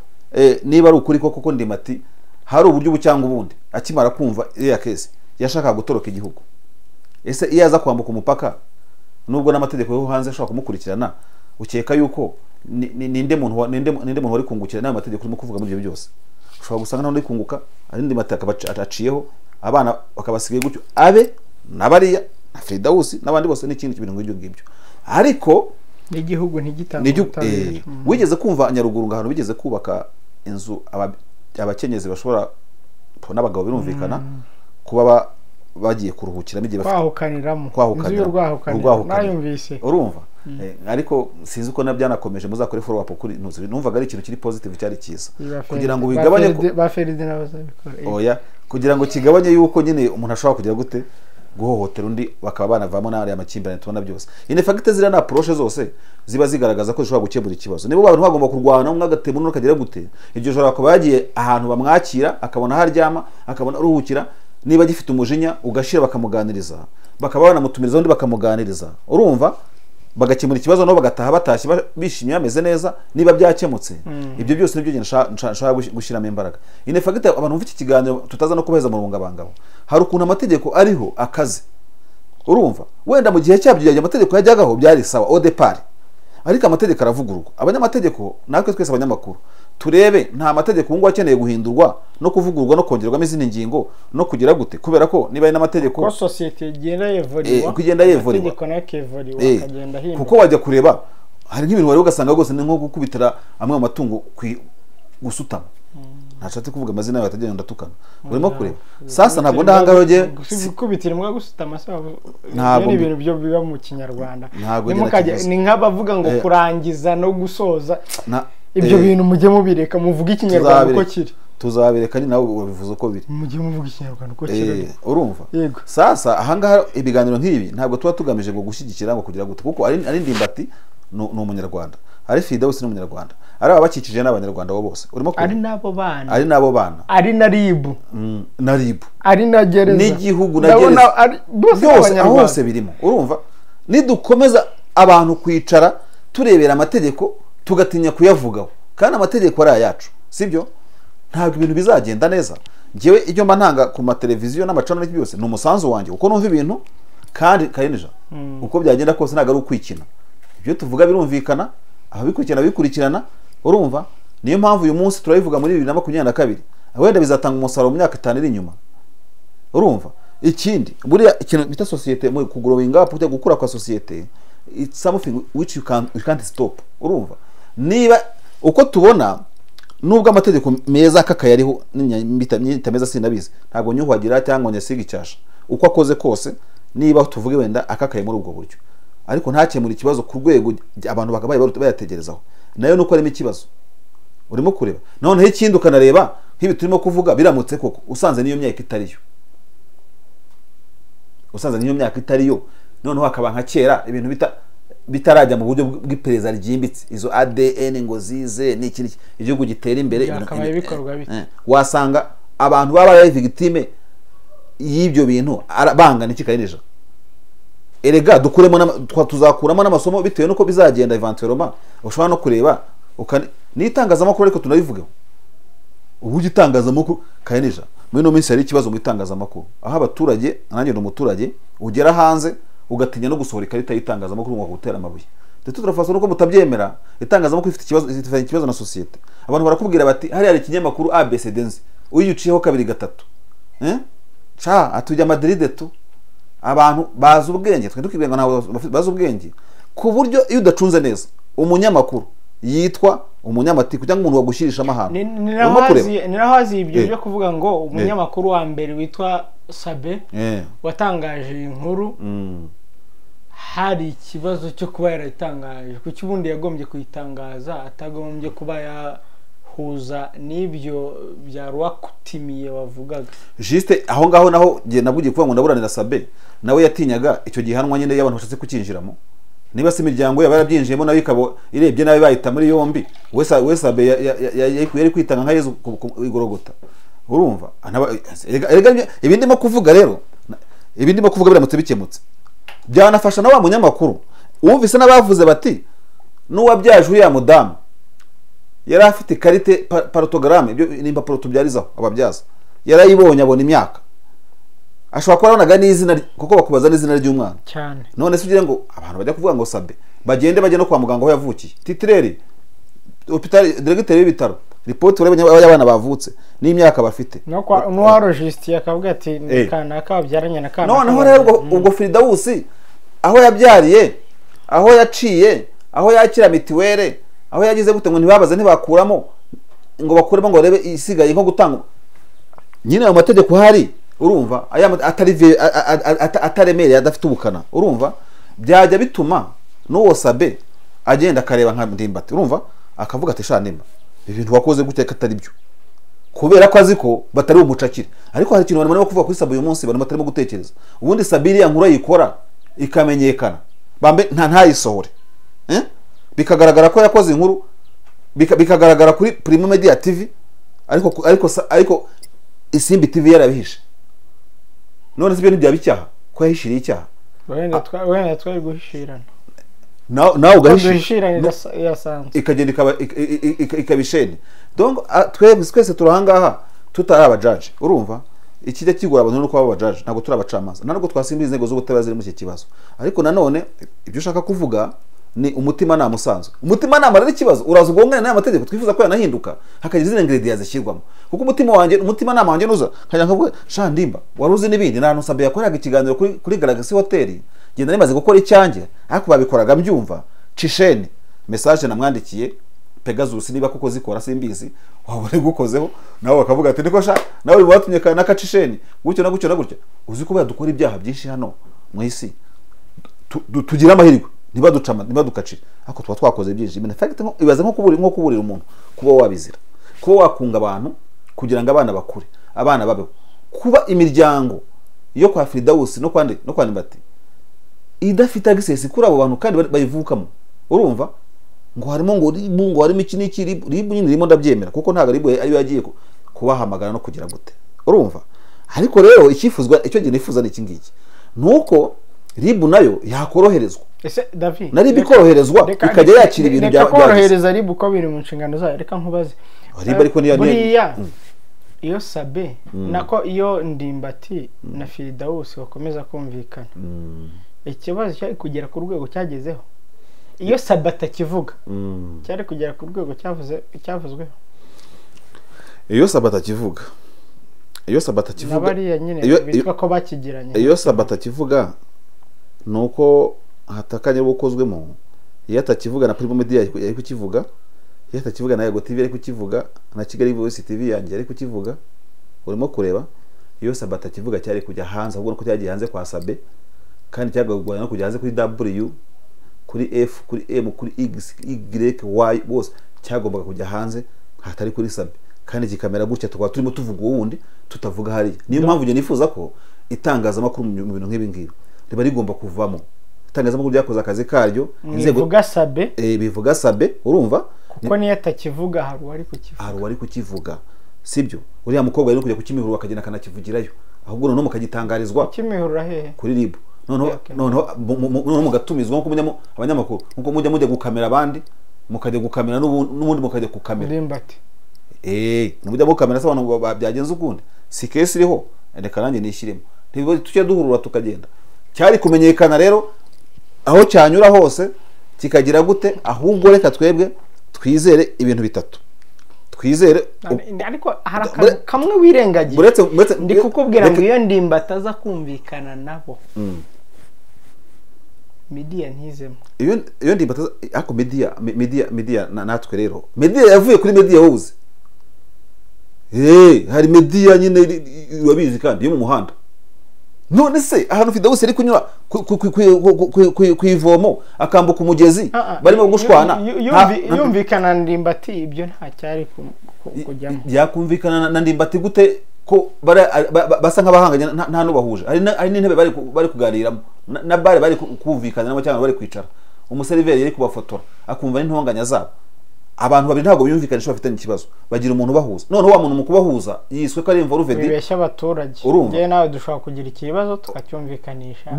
niba ari ukuri koko Ndimbati hari uburyo ubu cyangwa ubundi akimara kumva iriya case yashakaga gutoroka igihugu. Ese iyo aza kwambuka umupaka nubwo n'amategeko yo hanze ashobora kumukurikirana, ukeka yuko ninde muntu wari kungukira n'ayo mategeko urimo kuvuga muri ibyo byose? Ushobora gusanga nta uri kunguka, ari Ndimbati aciyeho abana bakabasigaye gutyo, abe na bariya na Fridawusi n'abandi bose n'ikindi kintu nk'ibyo ngibyo. Ariko n'igihugu ntigitange ubutabera. Wigeze kumva Nyaruguru ngo ahantu bigeze kubaka inzu abakenyezi bashobora n'abagabo birumvikana kuba bagiye kuruhukiramo igihe bafite kwahukaniramo, inzu y'urwahukaniro nayumvise. Urumva ariko sinzi uko nabyanakomeje, muzakore follow up kuri numvaga ari ikintu kiri positive cyari cyiza kugira ngo bigabanye ba Ferdinand bazabikora. Oya, kugira ngo kigabanye yuko nyine umuntu ashobora kugira gute guhohotera undi bakaba banavamo n'ariya makimbirane tubona byose. In fact ziriya na approche zose ziba zigaragaza ko zishobora gukemura ikibazo. Niba abantu bagomba kurwana umwe agatema undi akagira gute, iryo joro akaba yagiye ahantu bamwakira akabona aho aryama akabona aruhukira, niba agifite umujinya ugashira bakamuganiriza, bakaba banamutumiriza undi bakamuganiriza, urumva bagakemura ikibazo nabo bagataha batashye bishimye bameze neza niba byakemutse. Ibyo byose nibyo nshaka gushyiramo imbaraga. In fact abantu bumva iki kiganiro tutaza no kubaheza mu rungabangabo, hari ukuntu amategeko ariho akaze. Urumva wenda mu gihe cyabyo igihe amategeko yajyagaho byari sawa au départ, ariko amategeko aravugururwa. Abanyamategeko natwe twese abanyamakuru turebe nta mategeko ubu ngubu akeneye guhindurwa no kuvugururwa no kongerwamo izindi ngingo no kugira gute, kubera ko niba ari n'amategeko ko sosiyete igenda yevoriwa, uko igenda yevoriwa, amategeko nayo akevoriwa akagenda ahinduka. Kuko wajya kureba hari nk'ibintu wari ugasanga rwose ni nko gukubitira amwe mu matungo gusutama. Ntashatse kuvuga amazina yawe atagenda ndatukana. Urimo kureba sasa ntabwo ndahangaho nge gukubitira imbwa gusutama ntabwo ni ibintu byo biba mu Kinyarwanda. Ni nk'abavuga ngo kurangiza no gusoza ibyo bintu mujye mubireka muvuge Ikinyarwanda uko kiri. Tuzabireka ni nawe ubivuze uko biri. Mujye muvuga Ikinyarwanda uko kiri. Urumva sasa ahangaha ibiganiro nk'ibi ntabwo tuba tugamije ngo gushyigikira ngo kugira gute, kuko ari Ndimbati ni umunyarwanda, ari Fidawusi ni umunyarwanda, ari abakikije n'abanyarwanda bo bose. Urimo ari nabo bana, ari nabo bana, ari na RIB, na RIB, ari na gereza, n'igihugu na gereza, byose aho hose birimo. Urumva nidukomeza abantu kwicara turebera amategeko tugatinya kuyavugaho kandi amategeko ari ayacu, sibyo? Ntabwo ibintu bizagenda neza. Njyewe ibyo mba ntanga ku mateleviziyo n'amacano n'iki byose ni umusanzu wanjye uko numva ibintu, kandi karinija uko byagenda kose ntabwo ari ukwikina. Ibyo tuvuga birumvikana, ababikurikirana bikurikirana. Urumva niyo mpamvu uyu munsi turabivuga muri 2022, wenda bizatanga umusaruro mu myaka 5 iri inyuma. Urumva ikindi buriya ikintu bita societe mu kugrowing up, gukura kwa societe, it's something which you can't stop. Urumva niba uko tubona nubwo amategeko meza akakaye ariho n'imyita meza sinabizi, ntabwo nyuhagira cyangwa nyasiga icyasha uko akoze kose, niba tuvuge wenda akakaye muri ubwo buryo, ariko ntakemura ikibazo ku rwego abantu bakabaye bayategerezaho, nayo nuko arimo ikibazo. Urimo kureba noneho ikindi ukanareba nk'ibi turimo kuvuga biramutse koko usanze niyo myaka itariyo, usanze niyo myaka itariyo, noneho hakaba nka kera ibintu bitarajya mu buryo bw'iperereza ryimbitse, izo ADN ngo zize n'iki igihugu gitera imbere, wasanga abantu baba ari victime y'ibyo bintu bangana iki karinija. Erega dukuremo tuzakuramo n'amasomo bitewe nuko bizagenda eventuellement. Ushobora no kureba n'itangazamakuru, ariko tunabivugeho uburyo itangazamakuru karinija muri no minsi hari ikibazo mu itangazamakuru, aho abaturage, nanjye ndi umuturage, ugera hanze ugatinya no gusohora ikarita y'itangazamakuru ngo gutera amabuye. Ndetse turafasha nuko mutabyemera, itangazamakuru ifite ikibazo, ifite ikibazo na societe. Abantu barakubwira bati hari hari ikinyamakuru ABCD nzi, uyuciyeho kabiri gatatu, cha atujya Madrid tu. Abantu bazi ubwenge, twe tukibwira ngo ntabwo bazi ubwenge, ku buryo iyo udacunze neza umunyamakuru yitwa Umunyamatiku cyangwa umuntu wagushyirisha amahano. Ni naho hazi ibyo byo kuvuga ngo umunyamakuru wa mbere witwa Sabe watangaje inkuru, hari ikibazo cyo kuba yarayitangaje. Kuki ubundi yagombye kuyitangaza atagombye kuba yahuza n'ibyo bya Rwakutimiye wavugaga? Juste aho ngaho naho ngiye nabugiye kuvuga ngo ndaburanira Sabe, nawe yatinyaga icyo gihanwa nyine y'abantu bashatse kukinjiramo. Niba se imiryango yaba yarabyinjiyemo nayo ikaba irebye nabi bayita muri yombi, we Sabe yari kwitanga nka Yezu igorogota. Urumva ibi ndimo kuvuga rero, ibi ndimo kuvuga biramutse bikemutse byanafasha na wa munyamakuru. Wumvise n'abavuze bati n'uwabyaje uriya mudamu yari afite karite partogramme, ibyo ni impapuro tubyarizaho ababyaza, yarayibonye abona imyaka, ashobora kuba yarabonaga n'izina, kuko bakubaza n'izina ry'umwana cyane. None se ugira ngo abantu bajya kuvuga ngo Sabe bagende bajye no kwa muganga aho yavukiye, titireri hospital, directeur w'ibitaro, report urebe y'abana bavutse n'imyaka bafite, no register akavuga ati kanaka babyaranye na kanaka. Noneho rero ubwo Fridawusi aho yabyariye, aho yaciye, aho yakira mitiwere, aho yagize gute ngo ntibabaze ntibakuramo ngo bakuremo ngo barebe isigaye nko gutanga nyine ayo mategeko hari. Urumva atari ataremereye adafite ubukana, urumva byajya bituma n'uwo Sabe agenda akareba nka Ndimbati, urumva akavuga ati sha Ndimba ibintu wakoze gute katari byo, kubera ko azi ko batari umucakire. Ariko hari ikintu barimo kuvuga kuri Sabe uyu munsi barimo batarimo gutekereza. Ubundi Sabe iriya nkuru ayikora ikamenyekana, bambe nta ntayisohore, bikagaragara ko yakoze inkuru, bikagaragara kuri Primo Media TV, ariko ariko ariko Isimbi TV yarabihishe. None sibyo ntibyaba icyaha ko yahishiriye icyaha? Wenda twari guhishirana, nawe ugahishyirana ikagenda ikaba isheni. Donc twese turahangaha tutari abajaji. Urumva ikijya kigora abantu nuko baba abajaji, ntabwo turi abacamanza, ntabwo twasimbira inzego z'ubutabera ziri muri iki kibazo. Ariko nanone ibyo ushaka kuvuga ni umutimanama usanzwe. Umutimanama rero ikibazo uraza ugongana n'aya mategeko twifuza ko yanahinduka hakagira izindi ingredients zishyirwamo. Kuko umutima wanjye, umutimanama wanjye nuza nkajya nkavuga sha Ndimba wari uzi n'ibindi. Nta Sabe yakoraga ikiganiro kuri Galaxy Hotel, genda nimaze gukora icyanjye ariko babikoraga mbyumva. Cisheni message namwandikiye Pegasus niba kuko zikora simbizi, wabone gukozeho nawe bakavuga ati niko sha nawe uri watumye kana kacisheni gutyo na gutyo na gutyo. Uzi ko badukora ibyaha byinshi hano mu isi, tugira amahirwe ntibaducama ntibadukacira, ariko tuba twakoze byinshi. In fact ibaze nko kuburira umuntu, kuba wabizira, kuba wakunga abantu kugira ngo abana bakure, abana babeho, kuba imiryango yo kwa Fridawusi no kwa Ndimbati idafite access kuri abo bantu kandi bayivukamo. Urumva ngo harimo ngo ribu, ngo harimo iki n'iki, ribu nyine irimo ndabyemera kuko ntabwo ribu ariyo yagiye kubahamagara no kugira gute. Urumva ariko rero icyifuzwa icyo gihe nifuza ni iki ngiki, nuko ribu nayo yakoroherezwa. Ese David, na ribu ikoroherezwa ikajya yakira ibintu bya korohereza ribu ko biri mu nshingano zayo. Reka nkubaze ribu ariko niyo buriya iyo Sabe nako iyo Ndimbati na Fridawusi bakomeza kumvikana, ikibazo cyari kugera ku rwego cyagezeho. Iyo Sabe atakivuga cyari kugera ku rwego cyavuzweho. Iyo Sabe atakivuga, iyo Sabe atakivuga nabariya nyine bitwa ko bakigiranye. Iyo Sabe atakivuga nuko hatakanye bukozwemo. Iyo atakivuga na Primo Media yari kukivuga, iyo atakivuga na Yego TV yari kukivuga, na Kigali Voice TV yanjye yari kukivuga. Urimo kureba iyo Sabe atakivuga cyari kujya hanze, ahubwo nuko cyagiye hanze kwa Sabe, kandi cyagagwa no kujya hanze kuri W, kuri F, kuri M, kuri X, Y, Y bose cyagombaga kujya hanze hatari kuri Sabe, kandi kikamera gutya tukaba turimo tuvuga uwundi tutavuga hariya. Niyo mpamvu nge nifuza ko itangazamakuru mu bintu nk'ibi ngibi riba rigomba kuvamo. Itangazamakuru ryakoze akazi karyo, inzego bivuga Sabe, bivuga Sabe, urumva kuko niyo atakivuga hari uwari kukivuga, hari uwari kukivuga, sibyo? Uriya mukobwa yari kujya kukimihurura akagenda akanakivugirayo, ahubwo noneho mukagitangarizwa. Kimihurura hehe? Kuri RIB. Noneho mugatumizwa nkuko mujya abanyamakuru, nkuko mujya mujya gukamera abandi, mukajya gukamera n'ubundi mukajya gukamera Ndimbati. Mujya mukamera se abantu byagenze ukundi, si case iriho, reka nanjye nishyiremo, tujye duhurura tukagenda. Cyari kumenyekana rero aho cyanyura hose kikagira gute. Ahubwo reka twebwe twizere ibintu bitatu, twizere ariko hari kamwe wirengagiye ndi kukubwira ngo iyo Ndimbati aza kumvikana nabo Media ntizemo. Iyo Ndimbati ariko media natwe rero media yavuye kuri media house. Hari media nyine urabizi kandi yo mu muhanda. None se ahantu Fidawusi ari kunyura ku ivomo akambuka umugezi barimo gushwana, yumvikana Ndimbati ibyo nta cyari kujyamo. Yakumvikana na Ndimbati gute ko basa nk'abahanganye nta n'ubahuje? Hari n'intebe bari kuganiramo na bare bari kumvikana cyangwa bari kwicara, umuseriveri yari kubafotora akumva n'intonganya zabo. Abantu babiri ntabwo biyumvikanisha bafitanye ikibazo, bagira umuntu ubahuza. None wa muntu mu kubahuza yiswe ko ari involved, bibeshya abaturage. Njye nawe dushobora kugira ikibazo tukacyumvikanisha.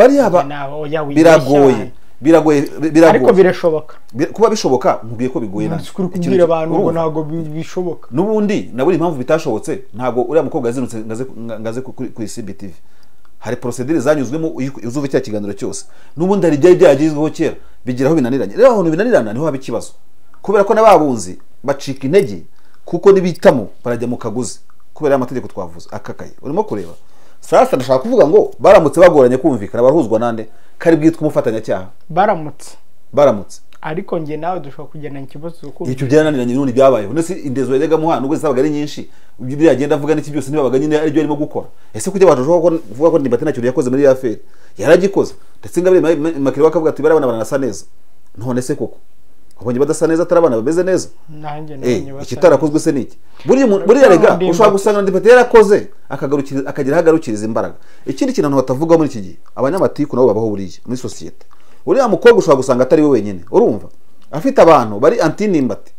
Biragoye biragoye, ariko birashoboka. Kuba bishoboka nkubwiye ko bigoye nawe kubwira abantu ngo ntabwo bishoboka. N'ubundi naburi impamvu bitashobotse, ntabwo uriya mukobwa yazinutse ngaze kuri CBTV. Hari procedure zanyuzwemo uzuva cya kiganiro cyose. N'ubundi hari byari byagizweho kera bigeraho binaniranye. Rero ahantu binanirana niho haba ikibazo, kubera ko n'ababunzi bacika intege kuko nibitamo barajya mu kaguzi kubera amategeko twavuze akakaye. Urimo kureba sasa, ndashaka kuvuga ngo baramutse bagoranye kumvikana barahuzwa nande kari bwitwa umufatanyacyaha. Baramutse ariko nge nawe dushobora kugena ikibazo uko icyo byarananiranye n'ubundi byabayeho. None se indezo yajyaga muhana nubwo zabaga ari nyinshi, ibyo yagenda avuga n'iki byose ntibabaga nyine aribyo arimo gukora. Ese kujya abantu bashobora kuvuga ko Ndimbati ntacyo yakoze muri affaire? Yaragikoze. Ndetse Ingabire Makire akavuga ati barabana baranasa neza. None se koko abonye badasa neza atari abana bameze neza? Nanjye nabonye basa. Ikitarakozwe se niki? Buriya rega ushobora gusanga Ndimbati yarakoze akagarukiriza akagira hagarukiriza imbaraga. Ikindi kintu abantu batavuga muri iki gihe, abanyamatiku nabo babaho buriya muri societe. Uriya mukobwa ushobora gusanga atari we wenyine, urumva afite abantu bari anti Ndimbati,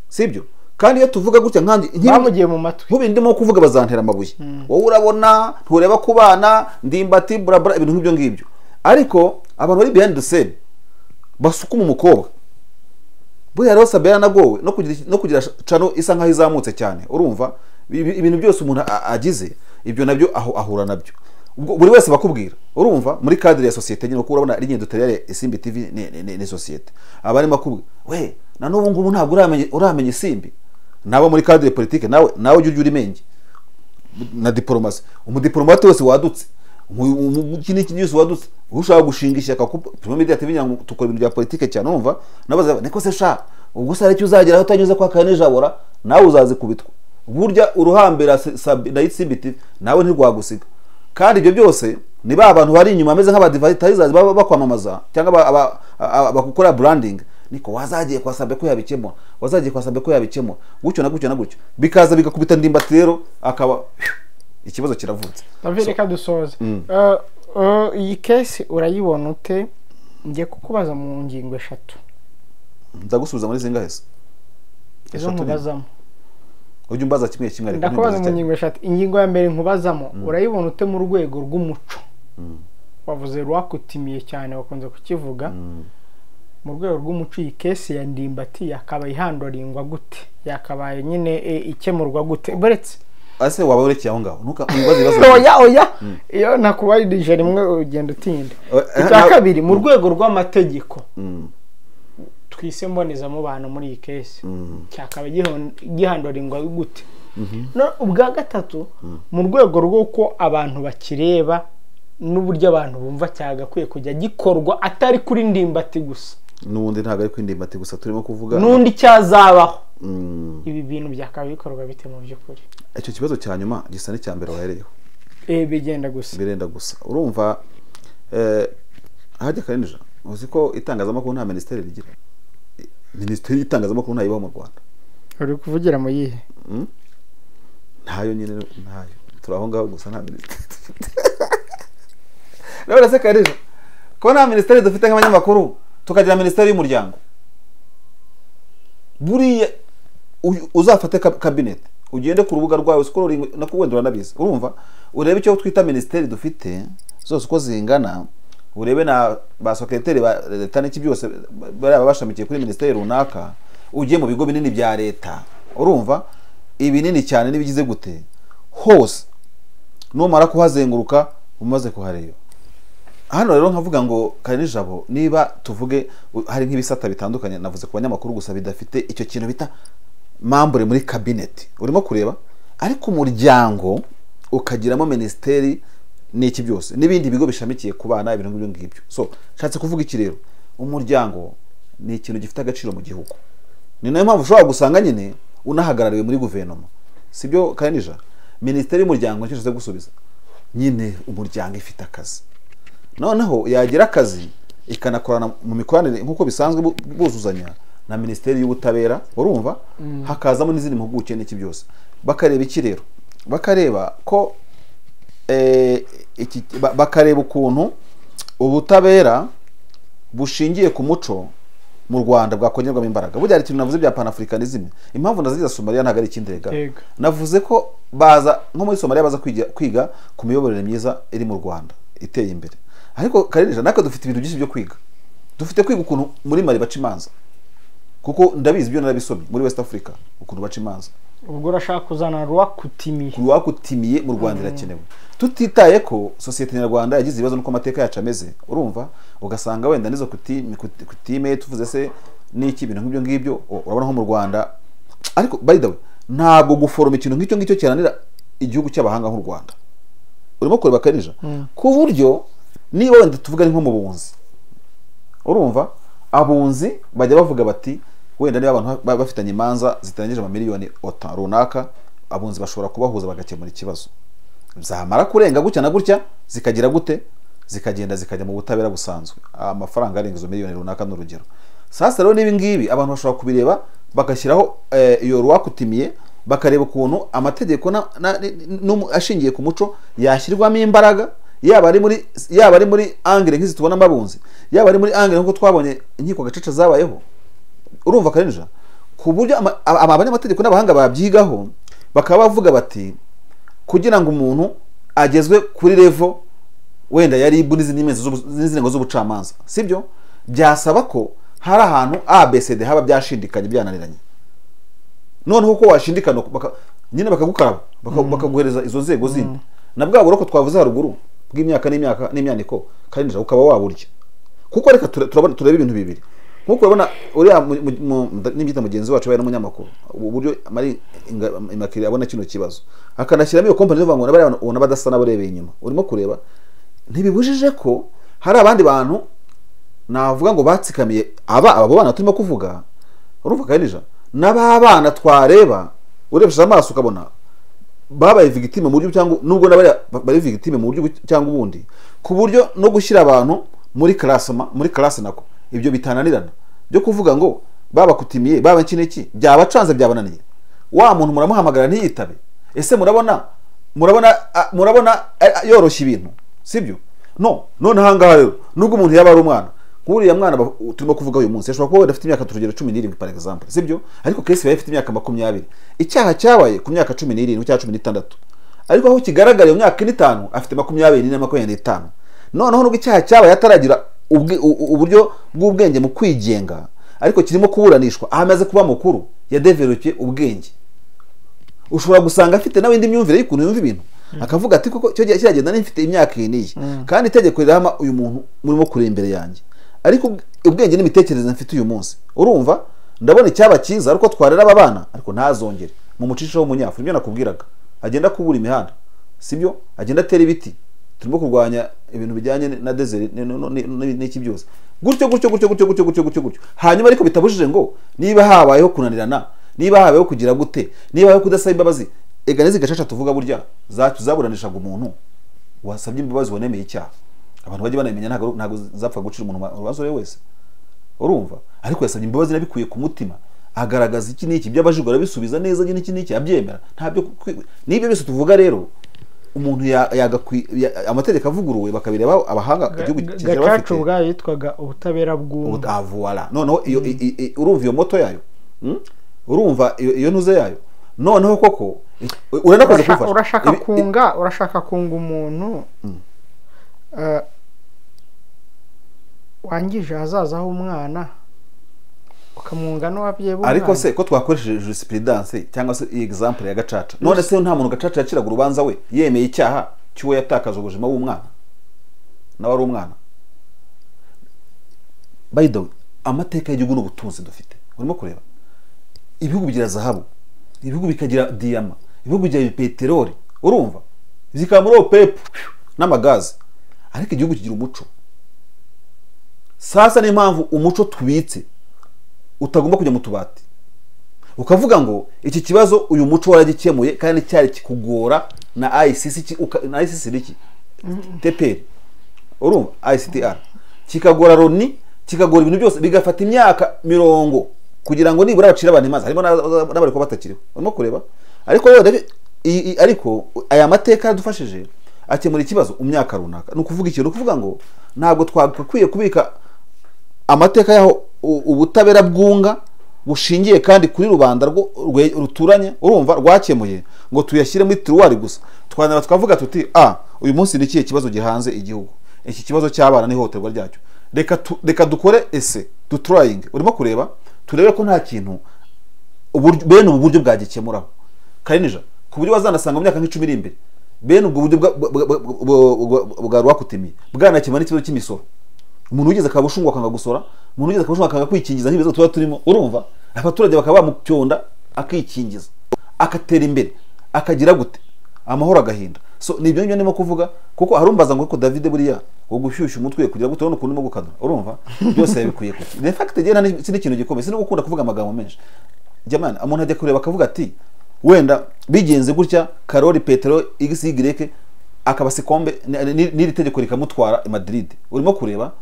sibyo? Kandi iyo tuvuga gutya nkandi bamugiye mu matwi nkubi ndimo kuvuga bazantera amabuye. Wowe urabona ntureba kubana Ndimbati bra bra ibintu nk'ibyo ngibyo, ariko abantu bari behind the scene basukuma umukobwa. Buriya rero Sabera nagowe no kugira cano isa nkaho izamutse cyane, urumva ibintu byose umuntu agize ibyo nabyo aho ahura nabyo. Buri wese bakubwira, urumva muri cadre ya societe nyine, kuko urabona ari nyendo terere Isimbi TV ni societe abarimo akubwira we na n'ubu ngubu ntabwo uramenye Isimbi. Nabo muri cadre politique nawe ujye uri menge na diplomasi, umudiplomate wese wadutse iki n'iki wadutse ushaka gushinga ishyaka kuko Primo Media TV nyango tukora ibintu bya politique cyane, urumva nabaza niko se sha ubwo sare cyo uzagera aho utanyuze kwa Kanijabora nawe uzazikubitwa. Burya uruhambira na Isimbi TV nawe ntirwagusiga. Kandi ibyo byose ni ba bantu bari inyuma ameze nk'abadvertisers bakwamamaza cyangwa bakukora branding, niko wazagiye kwa Sabe ko yabikemura, wazagiye kwa Sabe ko yabikemura, gutyo na gutyo na gutyo, bikaza bigakubita Ndimbati rero akaba ikibazo kiravutse. David, reka dusoze. Iyi case urayibona ute? Ngiye kukubaza mu ngingo eshatu. Ndagusubiza muri zingahe se? Izo nkubazamo. Ujye umbaza kimwe kimwe ariko ndakubaza mu ngingo eshatu. Ingingo ya mbere nkubazamo, urayibona ute mu rwego rw'umuco? Wavuze rwakutimiye cyane bakunze kukivuga. Mu rwego rw'umuco iyi case ya Ndimbati yakabaye ihandoringwa gute? Yakabaye nyine ikemurwa gute? Buretse ase waba urekeye aho ngaho ntuka umbaze ibibazo. Oya iyo nakubarije rimwe ugenda utinda. Icya kabiri, mu rwego rw'amategeko twise mbonezamubano muri iyi case cyakaba gihandoringwa gute? No ubwa gatatu, mu rwego rw'uko abantu bakireba n'uburyo abantu bumva cyagakwiye kujya gikorwa atari kuri Ndimbati gusa. N'ubundi ntabwo ari kuri Ndimbati gusa turimo kuvuga, n'undi cyazabaho. Ibi bintu byakaba bikorwa bite mu by'ukuri? Icyo kibazo cya nyuma gisa n'icya mbere wahereyeho. Bigenda gusa. Birenda gusa. Urumva hajya Karinija, uzi ko itangazamakuru nta ministeri rigira. Ministeri y'itangazamakuru ntayibaho mu Rwanda. Uri kuvugira mu yihe? Ntayo nyine, ntayo. Turi aho ngaho gusa nta ministeri dufite. Rero se Karinija, ko nta ministeri dufite nk'abanyamakuru, tukagira ministeri y'umuryango. Buriya uzafate cabinet ugende ku rubuga rwawe scrolling no kuwendura nabizi, urumva urebe icyo twita ministeri dufite zose uko zingana, urebe na ba secretary ba leta n'iki byose bari bashamikiye kuri ministeri runaka, ugiye mu bigo binini bya leta, urumva ibinini cyane nibigize gute hose numara kuhazenguruka umaze kuhareba. Hano rero nkavuga ngo Karinijabo, niba tuvuge hari nk'ibisata bitandukanye navuze ku banyamakuru gusa bidafite icyo kintu bita mambure muri cabinet, urimo kureba, ariko umuryango ukagiramo ministeri n'iki byose n'ibindi bigo bishamikiye ku bana, ibintu nk'ibyo ngibyo. So nshatse kuvuga iki rero, umuryango ni ikintu gifite agaciro mu gihugu, ni nayo mpamvu ushobora gusanga nyine unahagarariwe muri guverinoma, sibyo Karinija? Minisiteri y'umuryango nicyo ishinzwe gusubiza nyine umuryango, ifite akazi, noneho yagira akazi ikanakorana mu mikoranire nk'uko bisanzwe buzuzanya na minisiteri y'ubutabera, urumva hakazamo n'izindi mpuguke n'iki byose. Bakareba iki rero, bakareba ko bakareba ukuntu ubutabera bushingiye ku muco mu Rwanda bwakongerwamo imbaraga. Burya hari ikintu navuze bya panafricanism, impamvu naziza Somalia ntabwo ari ikindi rega, navuze ko baza nko muri Somalia baza kwiga ku miyoborere myiza iri mu Rwanda iteye imbere, ariko Karinija natwe dufite ibintu byinshi byo kwiga. Dufite kwiga ukuntu muri Mali baca imanza, kuko ndabizi ibyo narabisomye muri West Africa ukuntu baca imanza. Ubwo urashaka kuzana rwakutimiye, rwakutimiye mu Rwanda irakenewe, tutitaye ko sosiyete nyarwanda yagize ibibazo nuko amateka yacu ameze, urumva ugasanga wenda nizo kutime tuvuze se n'iki ibintu nk'ibyo ngibyo, urabona nko mu Rwanda. Ariko by the way ntabwo guforoma ikintu nk'icyo ngicyo cyananira igihugu cy'abahanga nk'u Rwanda, urimo kureba Karinija, ku buryo niba wenda tuvuga ari nko mu bunzi, urumva abunzi bajya bavuga bati wenda niba abantu bafitanye imanza zitangije amamiliyoni runaka, abunzi bashobora kubahuza bagakemura ikibazo, zamara kurenga gutya na gutya zikagira gute, zikagenda zikajya mu butabera busanzwe, amafaranga arenga izo miliyoni runaka n'urugero. Sasa rero n'ibi ngibi abantu bashobora kubireba bagashyiraho iyo rwakutimiye, bakareba ukuntu amategeko ashingiye ku muco yashyirwamo imbaraga, yaba ari muri angle nk'izi tubona amabunzi, yaba ari muri angle nk'uko twabonye inkiko gacaca zabayeho, urumva Karinija, ku buryo abanyamategeko n'abahanga babyigaho bakaba bavuga bati kugira ngo umuntu agezwe kuri level wenda yari ibu n'izindi nzego z'ubucamanza, sibyo byasaba ko hari ahantu ABCD haba byashindikanye byananiranye, noneho ko washindikana nyine bakagukaraba bakaguhereza izo nzego zindi, na bwa buroko twavuze haruguru bw'imyaka n'imyaka n'imyaniko, Karinija ukaba waburya. Kuko reka turabona turebe ibintu bibiri, nkuko urabona uriya n'ibyita mugenzi wacu baye n'umunyamakuru uburyo Marie Immaculée abona kino kibazo akanashyiramo iyo company ivuga ngo nabari ubona badasa n'abarebeye inyuma, urimo kureba ntibibujije ko hari abandi bantu navuga ngo batsikamiye aba bana turimo kuvuga, urumva Karinija, n'ababana twareba urebesheje amaso ukabona babaye victime mu buryo cyangwa nubwo nabari bari victime mu buryo cyangwa ubundi, ku buryo no gushyira abantu muri classement muri classe nako ibyo bitananirana byo kuvuga ngo babakutimiye baba iki n'iki byabacanze byabananiye, wa muntu muramuhamagara ntiyitabe, ese murabona yoroshya ibintu, sibyo? No none ahangaha rero nubwo umuntu yaba ari umwana nk'uriya mwana turimo kuvuga uyu munsi ashobora kuba wenda afite imyaka turugero 17 par exemple, sibyo? Ariko case yabaye ifite imyaka 20, icyaha cyabaye ku myaka 17 cyangwa 16, ariko aho kigaragara mu myaka 5 afite 24 na 25. Noneho nubwo icyaha cyabaye ataragira uburyo bw'ubwenge mu kwigenga, ariko kirimo kuburanishwa aho amaze kuba mukuru yadevelope ubwenge, ushobora gusanga afite nawe indi myumvire y'ukuntu yumva ibintu, akavuga ati koko cyo kiragenda n'imfite imyaka iyi, kandi itegeko rirahama uyu muntu murimo kureba imbere yanjye, ariko ubwenge n'imitekerereze mfite uyu munsi, urumva ndabona icyaba cyiza ariko twarera aba bana, ariko ntazongere mu mucisho w'umunyafurika, ibyo nakubwiraga agenda kubura imihanda, sibyo? Agenda atera ibiti, turimo kurwanya ibintu bijyanye na desert n'iki byose gutyo gutyo gutyo gutyo gutyo gutyo gutyo gutyo. Hanyuma ariko bitabujije ngo niba habayeho kunanirana, niba habayeho kugira gute, niba habayeho kudasaba imbabazi, ega n'izi gacaca tuvuga burya zaburanishaga umuntu wasabye imbabazi wanemeye icyaha, abantu bajye banamenya ntabwo zapfa gucira umuntu urubanza we wese, urumva? Ariko yasabye imbabazi nabikuye ku mutima, agaragaza iki n'iki by'abajijwe arabisubiza neza n'iki n'iki abyemera, ntabyo n'ibyo byose tuvuga rero umuntu amategeko avuguruwe bakabireba abahanga igihugu kizera bafite. Gacaca ubwayo yitwaga ubutabera bw'umva. Voilà, noneho iyo urumva iyo moto yayo, urumva iyo ntuze yayo, noneho koko uranakoze kumfasha, urashaka kunga umuntu wangije ahazaza h'umwana ukamwunga n'uwabyeyi b'umwana. Ariko se ko twakoresheje jurisprudence cyangwa se example ya gacaca, none se nta muntu gacaca yaciraga urubanza we yemeye icyaha cy'uwo yatakaje ubuzima bw'umwana nawe ari umwana? By the way, amateka y'igihugu n'ubutunzi dufite, urimo kureba ibihugu bigira zahabu, ibihugu bikagira diyama, ibihugu bigira peteroli, urumva zikaba muri OPEP, n'amagazi, ariko igihugu kigira umuco. Sasa niyo mpamvu umuco tubitse utagomba kujya mu tubati, ukavuga ngo iki kibazo uyu muco waragikemuye kandi cyari kikugora na ICC na ICC niki TPR, urumva ICTR, kikagora Loni, kikagora ibintu byose, bigafata imyaka 40 kugira ngo nibura bacira abantu imanza, harimo n'abari kuba batakiriho. Urimo kureba, ariko ariko aya mateka yadufashije akemura ikibazo mu myaka runaka. Ni ukuvuga ikintu, ukuvuga ngo ntabwo twakwiye kubika amateka yaho ubutabera bwunga bushingiye kandi kuri rubanda ruturanye, urumva, rwakemuye, ngo tuyashyire muri tiruwari gusa. Twanara tukavuga tuti uyu munsi ni ikihe kibazo gihanze igihugu, iki kibazo cy'abana n'ihohoterwa ryacyo, reka dukore ese duturayinge. Urimo kureba, turebe ko nta kintu bene ubu buryo bwagikemuraho karinija, ku buryo wazanasanga mu myaka nk'icumi iri imbere bene ubwo buryo bwa rwakutimiye bwanakemura n'ikibazo cy'imisoro. Umuntu wigeze akabushungwa akanga gusora, umuntu wigeze akabushungwa akanga kwikingiza nk'ibibazo tuba turimo, urumva, abaturage bakaba bamucyonda akikingiza, akatera imbere, akagira gute, amahoro agahinda. So ni ibyo ngibyo ndimo kuvuga, kuko harumbaza ngo ko David buriya wo gushyushya umutwe kugira ngo tubone ukuntu ndimo gukadura, urumva byose yabikuye kuki. In fact njye si n'ikintu gikomeye, sino gukunda kuvuga amagambo menshi. Jamani, umuntu ajya kureba akavuga ati wenda bigenze gutya Karoli Petero XY akaba sikombe n'iri tegeko rikamutwara i Madrid. Urimo kureba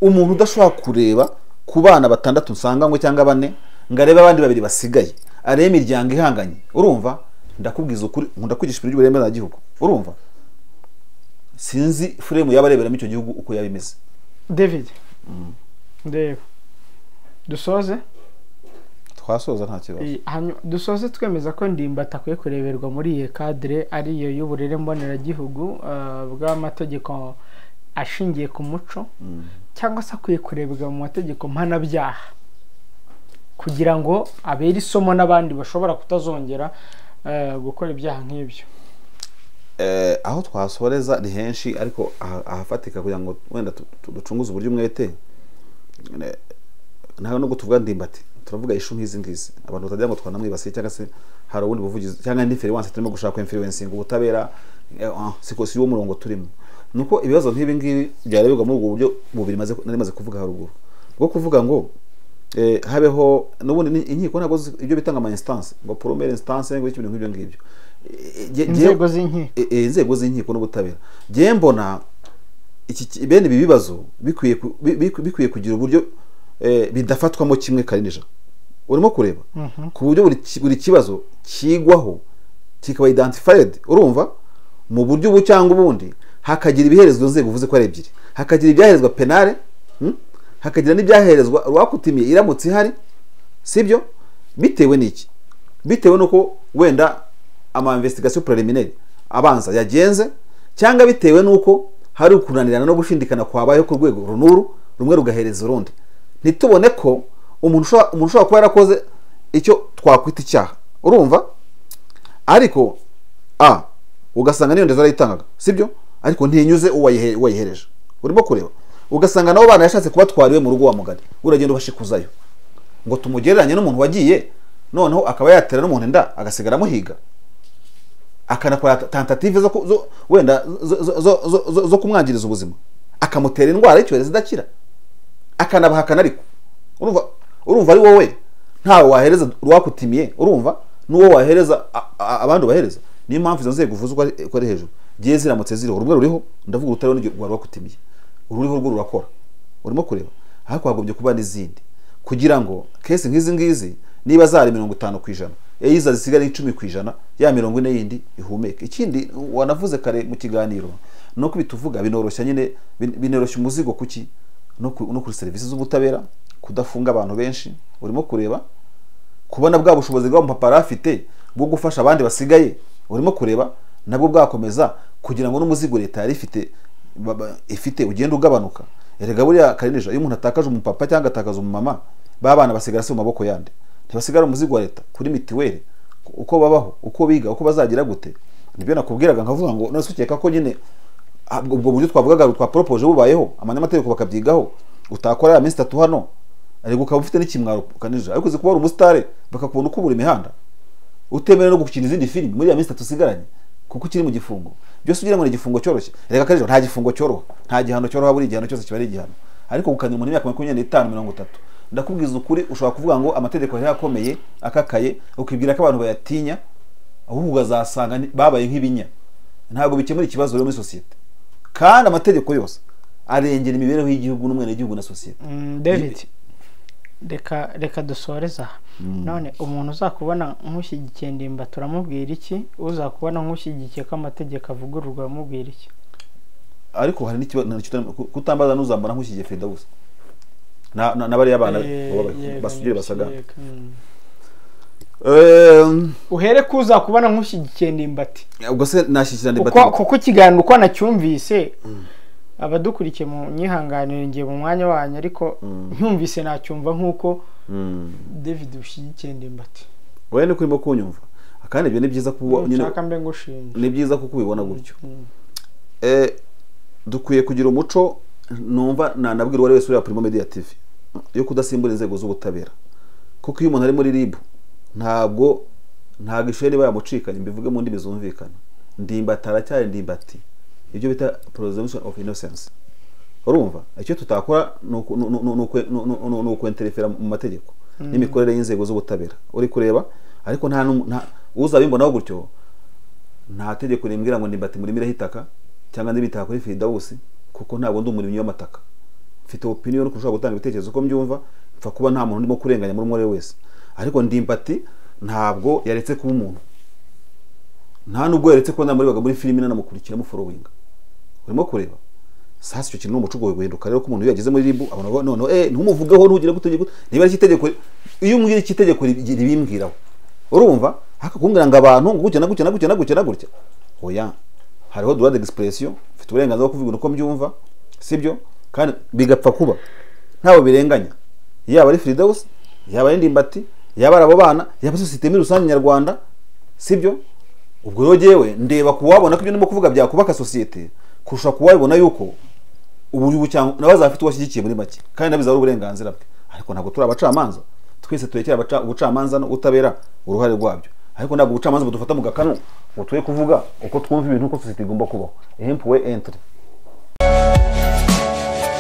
umuntu udashobora kureba ku bana 6 nsanganywe cyangwa 4 ngo arebe abandi 2 basigaye, arebe imiryango ihanganye, urumva, ndakubwiza ukuri, nkunda kwigisha ibintu by'uburemere gihugu, urumva, sinzi frame yabareberamo icyo gihugu uko yabimeze. David, ndeba dusoze, twasoza nta kibazo. Dusoze twemeza ko Ndimbati akwiye kureberwa muri iyi cadre ariyo y'uburere mboneragihugu bw'amategeko ashingiye ku muco, cyangwa se akwiye kurebwa mu mategeko mpanabyaha kugira ngo abere isomo n'abandi bashobora kutazongera gukora ibyaha nk'ibyo. Aho twasoreza ni henshi, ariko ahafatika kugira ngo wenda ducunguze uburyo umwete, ntabwo nubwo tuvuga Ndimbati turavuga ishu nk'izi ngizi, abantu batagira ngo twanamwibasiye cyangwa se hari ubundi buvugizi cyangwa indi influence turimo gushaka influencing ubutabera, siko si wo murongo turimo. Nuko ibibazo nk'ibi ngibi byarebwa muri ubwo buryo bubiri nari maze kuvuga haruguru, bwo kuvuga ngo habeho n'ubundi inkiko ntabwo ibyo bitanga ama instance, ngo première instance ngo ibintu nk'ibyo ngibyo, inzego z'inkiko, inzego z'inkiko n'ubutabera. Ngiye mbona iki bene ibi bibazo bikwiye kugira uburyo bidafatwamo kimwe karinija. Urimo kureba ku buryo buri kibazo kigwaho kikaba identified, urumva, mu buryo ubu cyangwa ubundi, hakagira ibiherezwa inzego uvuze ko ari ebyiri, hakagira ibyaherezwa penale, hakagira n'ibyaherezwa rwakutimiye iramutse ihari, sibyo? Bitewe n'iki? Bitewe nuko wenda ama investigation preliminaire abanza yagenze, cyangwa bitewe nuko hari ukunanirana no gushindikana kwabayeho ku rwego runuru rumwe rugahereza urundi. Ntitubone ko umuntu ushobora kuba yarakoze icyo twakwita icyaha, urumva, ariko ugasanga niyo ndezo arayitangaga, sibyo? Ariko ntinyuze uwayihereje. Urimo kureba, ugasanga nabo bana yashatse kubatwara iwe mu rugo wa mugari, uragenda ubashikuzayo ngo tumugereranye n'umuntu wagiye noneho akaba yatera n'umuntu inda agasigara amuhiga, akanakora tentative zo wenda zo kumwangiriza ubuzima, akamutera indwara y'icyorezo idakira, akanabahakana. Ariko urumva ari wowe ntawe wahereza rwakutimiye, urumva, n'uwo wahereza abandi bahereza. Niyo mpamvu izo nzego uvuze uko ari hejuru giye ziramutse ziriho, rumwe ruriho, ndavuga urutariho n'irwo rwakutimiye, ururiho rwo rurakora. Urimo kureba, ariko hagombye kuba n'izindi kugira ngo kese nk'izi ngizi niba zari 50%, iza zisigara 10%, ya 40 yindi ihumeke. Ikindi wanavuze kare mu kiganiro nuko bituvuga binoroshya nyine, binoroshya umuzigo kuki no kuri serivisi z'ubutabera, kudafunga abantu benshi. Urimo kureba, kubona bwa bushobozi bwa mupapa afite bwo gufasha abandi basigaye, urimo kureba nabwo bwakomeza kugira ngo n'umuzigo leta yari ifite ugenda ugabanuka. Erega buriya karinija, iyo umuntu atakaje umupapa cyangwa atakaza umumama, babana basigara se mu maboko yande, ntibasigara umuzigo wa leta kuri mitiweli, uko babaho, uko biga, uko bazagira gute. Nibyo nakubwiraga nkavuga ngo none ukeka ko nyine ubwo buryo twavugaga twaporopoje bubayeho, abanyamategeko bakabyigaho, utakora ya minsi 3 hano ariko ukaba ufite n'ikimwaro kanija, ariko uzi kuba uri umusitare bakakubona uko buri mihanda utemerewe no gukina izindi filimi muri ya minsi 3 usigaranye kuko ukiri mu gifungo. Byose ugira ngo ni igifungo cyoroshye. Reka kaje, nta gifungo cyoroha, nta gihano cyoroha, buri gihano cyose kiba ari igihano. Ariko gukanira umuntu imyaka 25 30, ndakubwiza ukuri, ushobora kuvuga ngo amategeko yari akomeye akakaye, ukibwira ko abantu bayatinya, ahubwo ukazasanga babaye nk'ibinya. Ntabwo bikemura ikibazo rero muri sosiyete. Kandi amategeko yose arengera imibereho y'igihugu n'umwenegihugu na sosiyete. David, reka dusoreze aha. None umuntu uzakubona nk'ushyigikiye Ndimba turamubwira iki? Uzakubona nk'ushyigikiye ko amategeko avugururwa amubwira iki? Ariko hari n'ikibazo kutambaza n'uzambona nk'ushyigikiye Firdausi na bariya bana basugire basaga. Uhere ko uzakubona nk'ushyigikiye Ndimbati. Ubwo se nashyikira Ndimbati kuko ikiganiro uko nacyumvise, abadukurikiye mu nyihanganire ngiye mu mwanya wanyu, ariko ncyumvise nacyumva nk'uko David ushyigikiye Ndimbati. Wowe ni kurimo kunyumva, kandi ibyo ni byiza kuba nyine mbe ngushinja, ni byiza kuko ubibona gutyo. Dukwiye kugira umuco, numva nanabwira uwari wese ureba Primo Media TV, yo kudasimbura inzego z'ubutabera. Kuko iyo umuntu ari muri RIB ntabwo ishuri bayamucikanye, mbivuge mu ndimi zumvikana, Ndimbati aracyari Ndimbati, ibyo bita presumption of innocence. Urumva icyo tutakora ni ukwenterefera mu mategeko n'imikorere y'inzego z'ubutabera. Uri kureba, ariko nta uzabimbonaho gutyo, nta tegeko rimbwira ngo Ndimbati muri mirahitaka cyangwa ndibitaka kuri Firdausi, kuko ntabwo ndi umurimyi w'amataka. Mfite opinion ko ushobora gutanga ibitekerezo uko mbyumva, mfa kuba nta muntu ndimo kurenganya muri umwe wese. Ariko Ndimbati ntabwo yaretse kuba umuntu, nta nubwo yaretse ko namuribaga muri filimi nanamukurikira muforowinga. Urimo kureba sasa icyo kintu ni umuco ugoye guhinduka rero, ko umuntu iyo yageze muri RIB abantu none ntumuvugeho, ntugire gutegeko, niba ari itegeko, iyo umbwira ikitegeko ribimbwiraho, urumva akakumbwira ngo abantu ngo gutya na gutya na gutya na gutya na gutya. Oya, hariho droit d'expression, mfite uburenganzira bwo kuvuga uko mbyumva, sibyo? Kandi bigapfa kuba ntawe birenganya, yaba ari Firdausi, yaba ari Ndimbati, yaba ari abo bana, yaba sosiyete muri rusange nyarwanda, sibyo? Ubwo rero jewe ndeba kuwabona ko ibyo ndimo kuvuga byakubaka sosiyete kurusha kuwabona yuko ubu cyangwa nabazafite uwashyigikiye muri make, kandi nabiza ari uburenganzira bwe. Ariko ntabwo turi abacamanza, twese turekera ubucamanza no utabera uruhare rwabyo. Ariko ntabwo ubucamanza budufata mu gakanu ngo tuye kuvuga uko twumva ibintu uko sosiyete igomba kubaho. Empuwe entre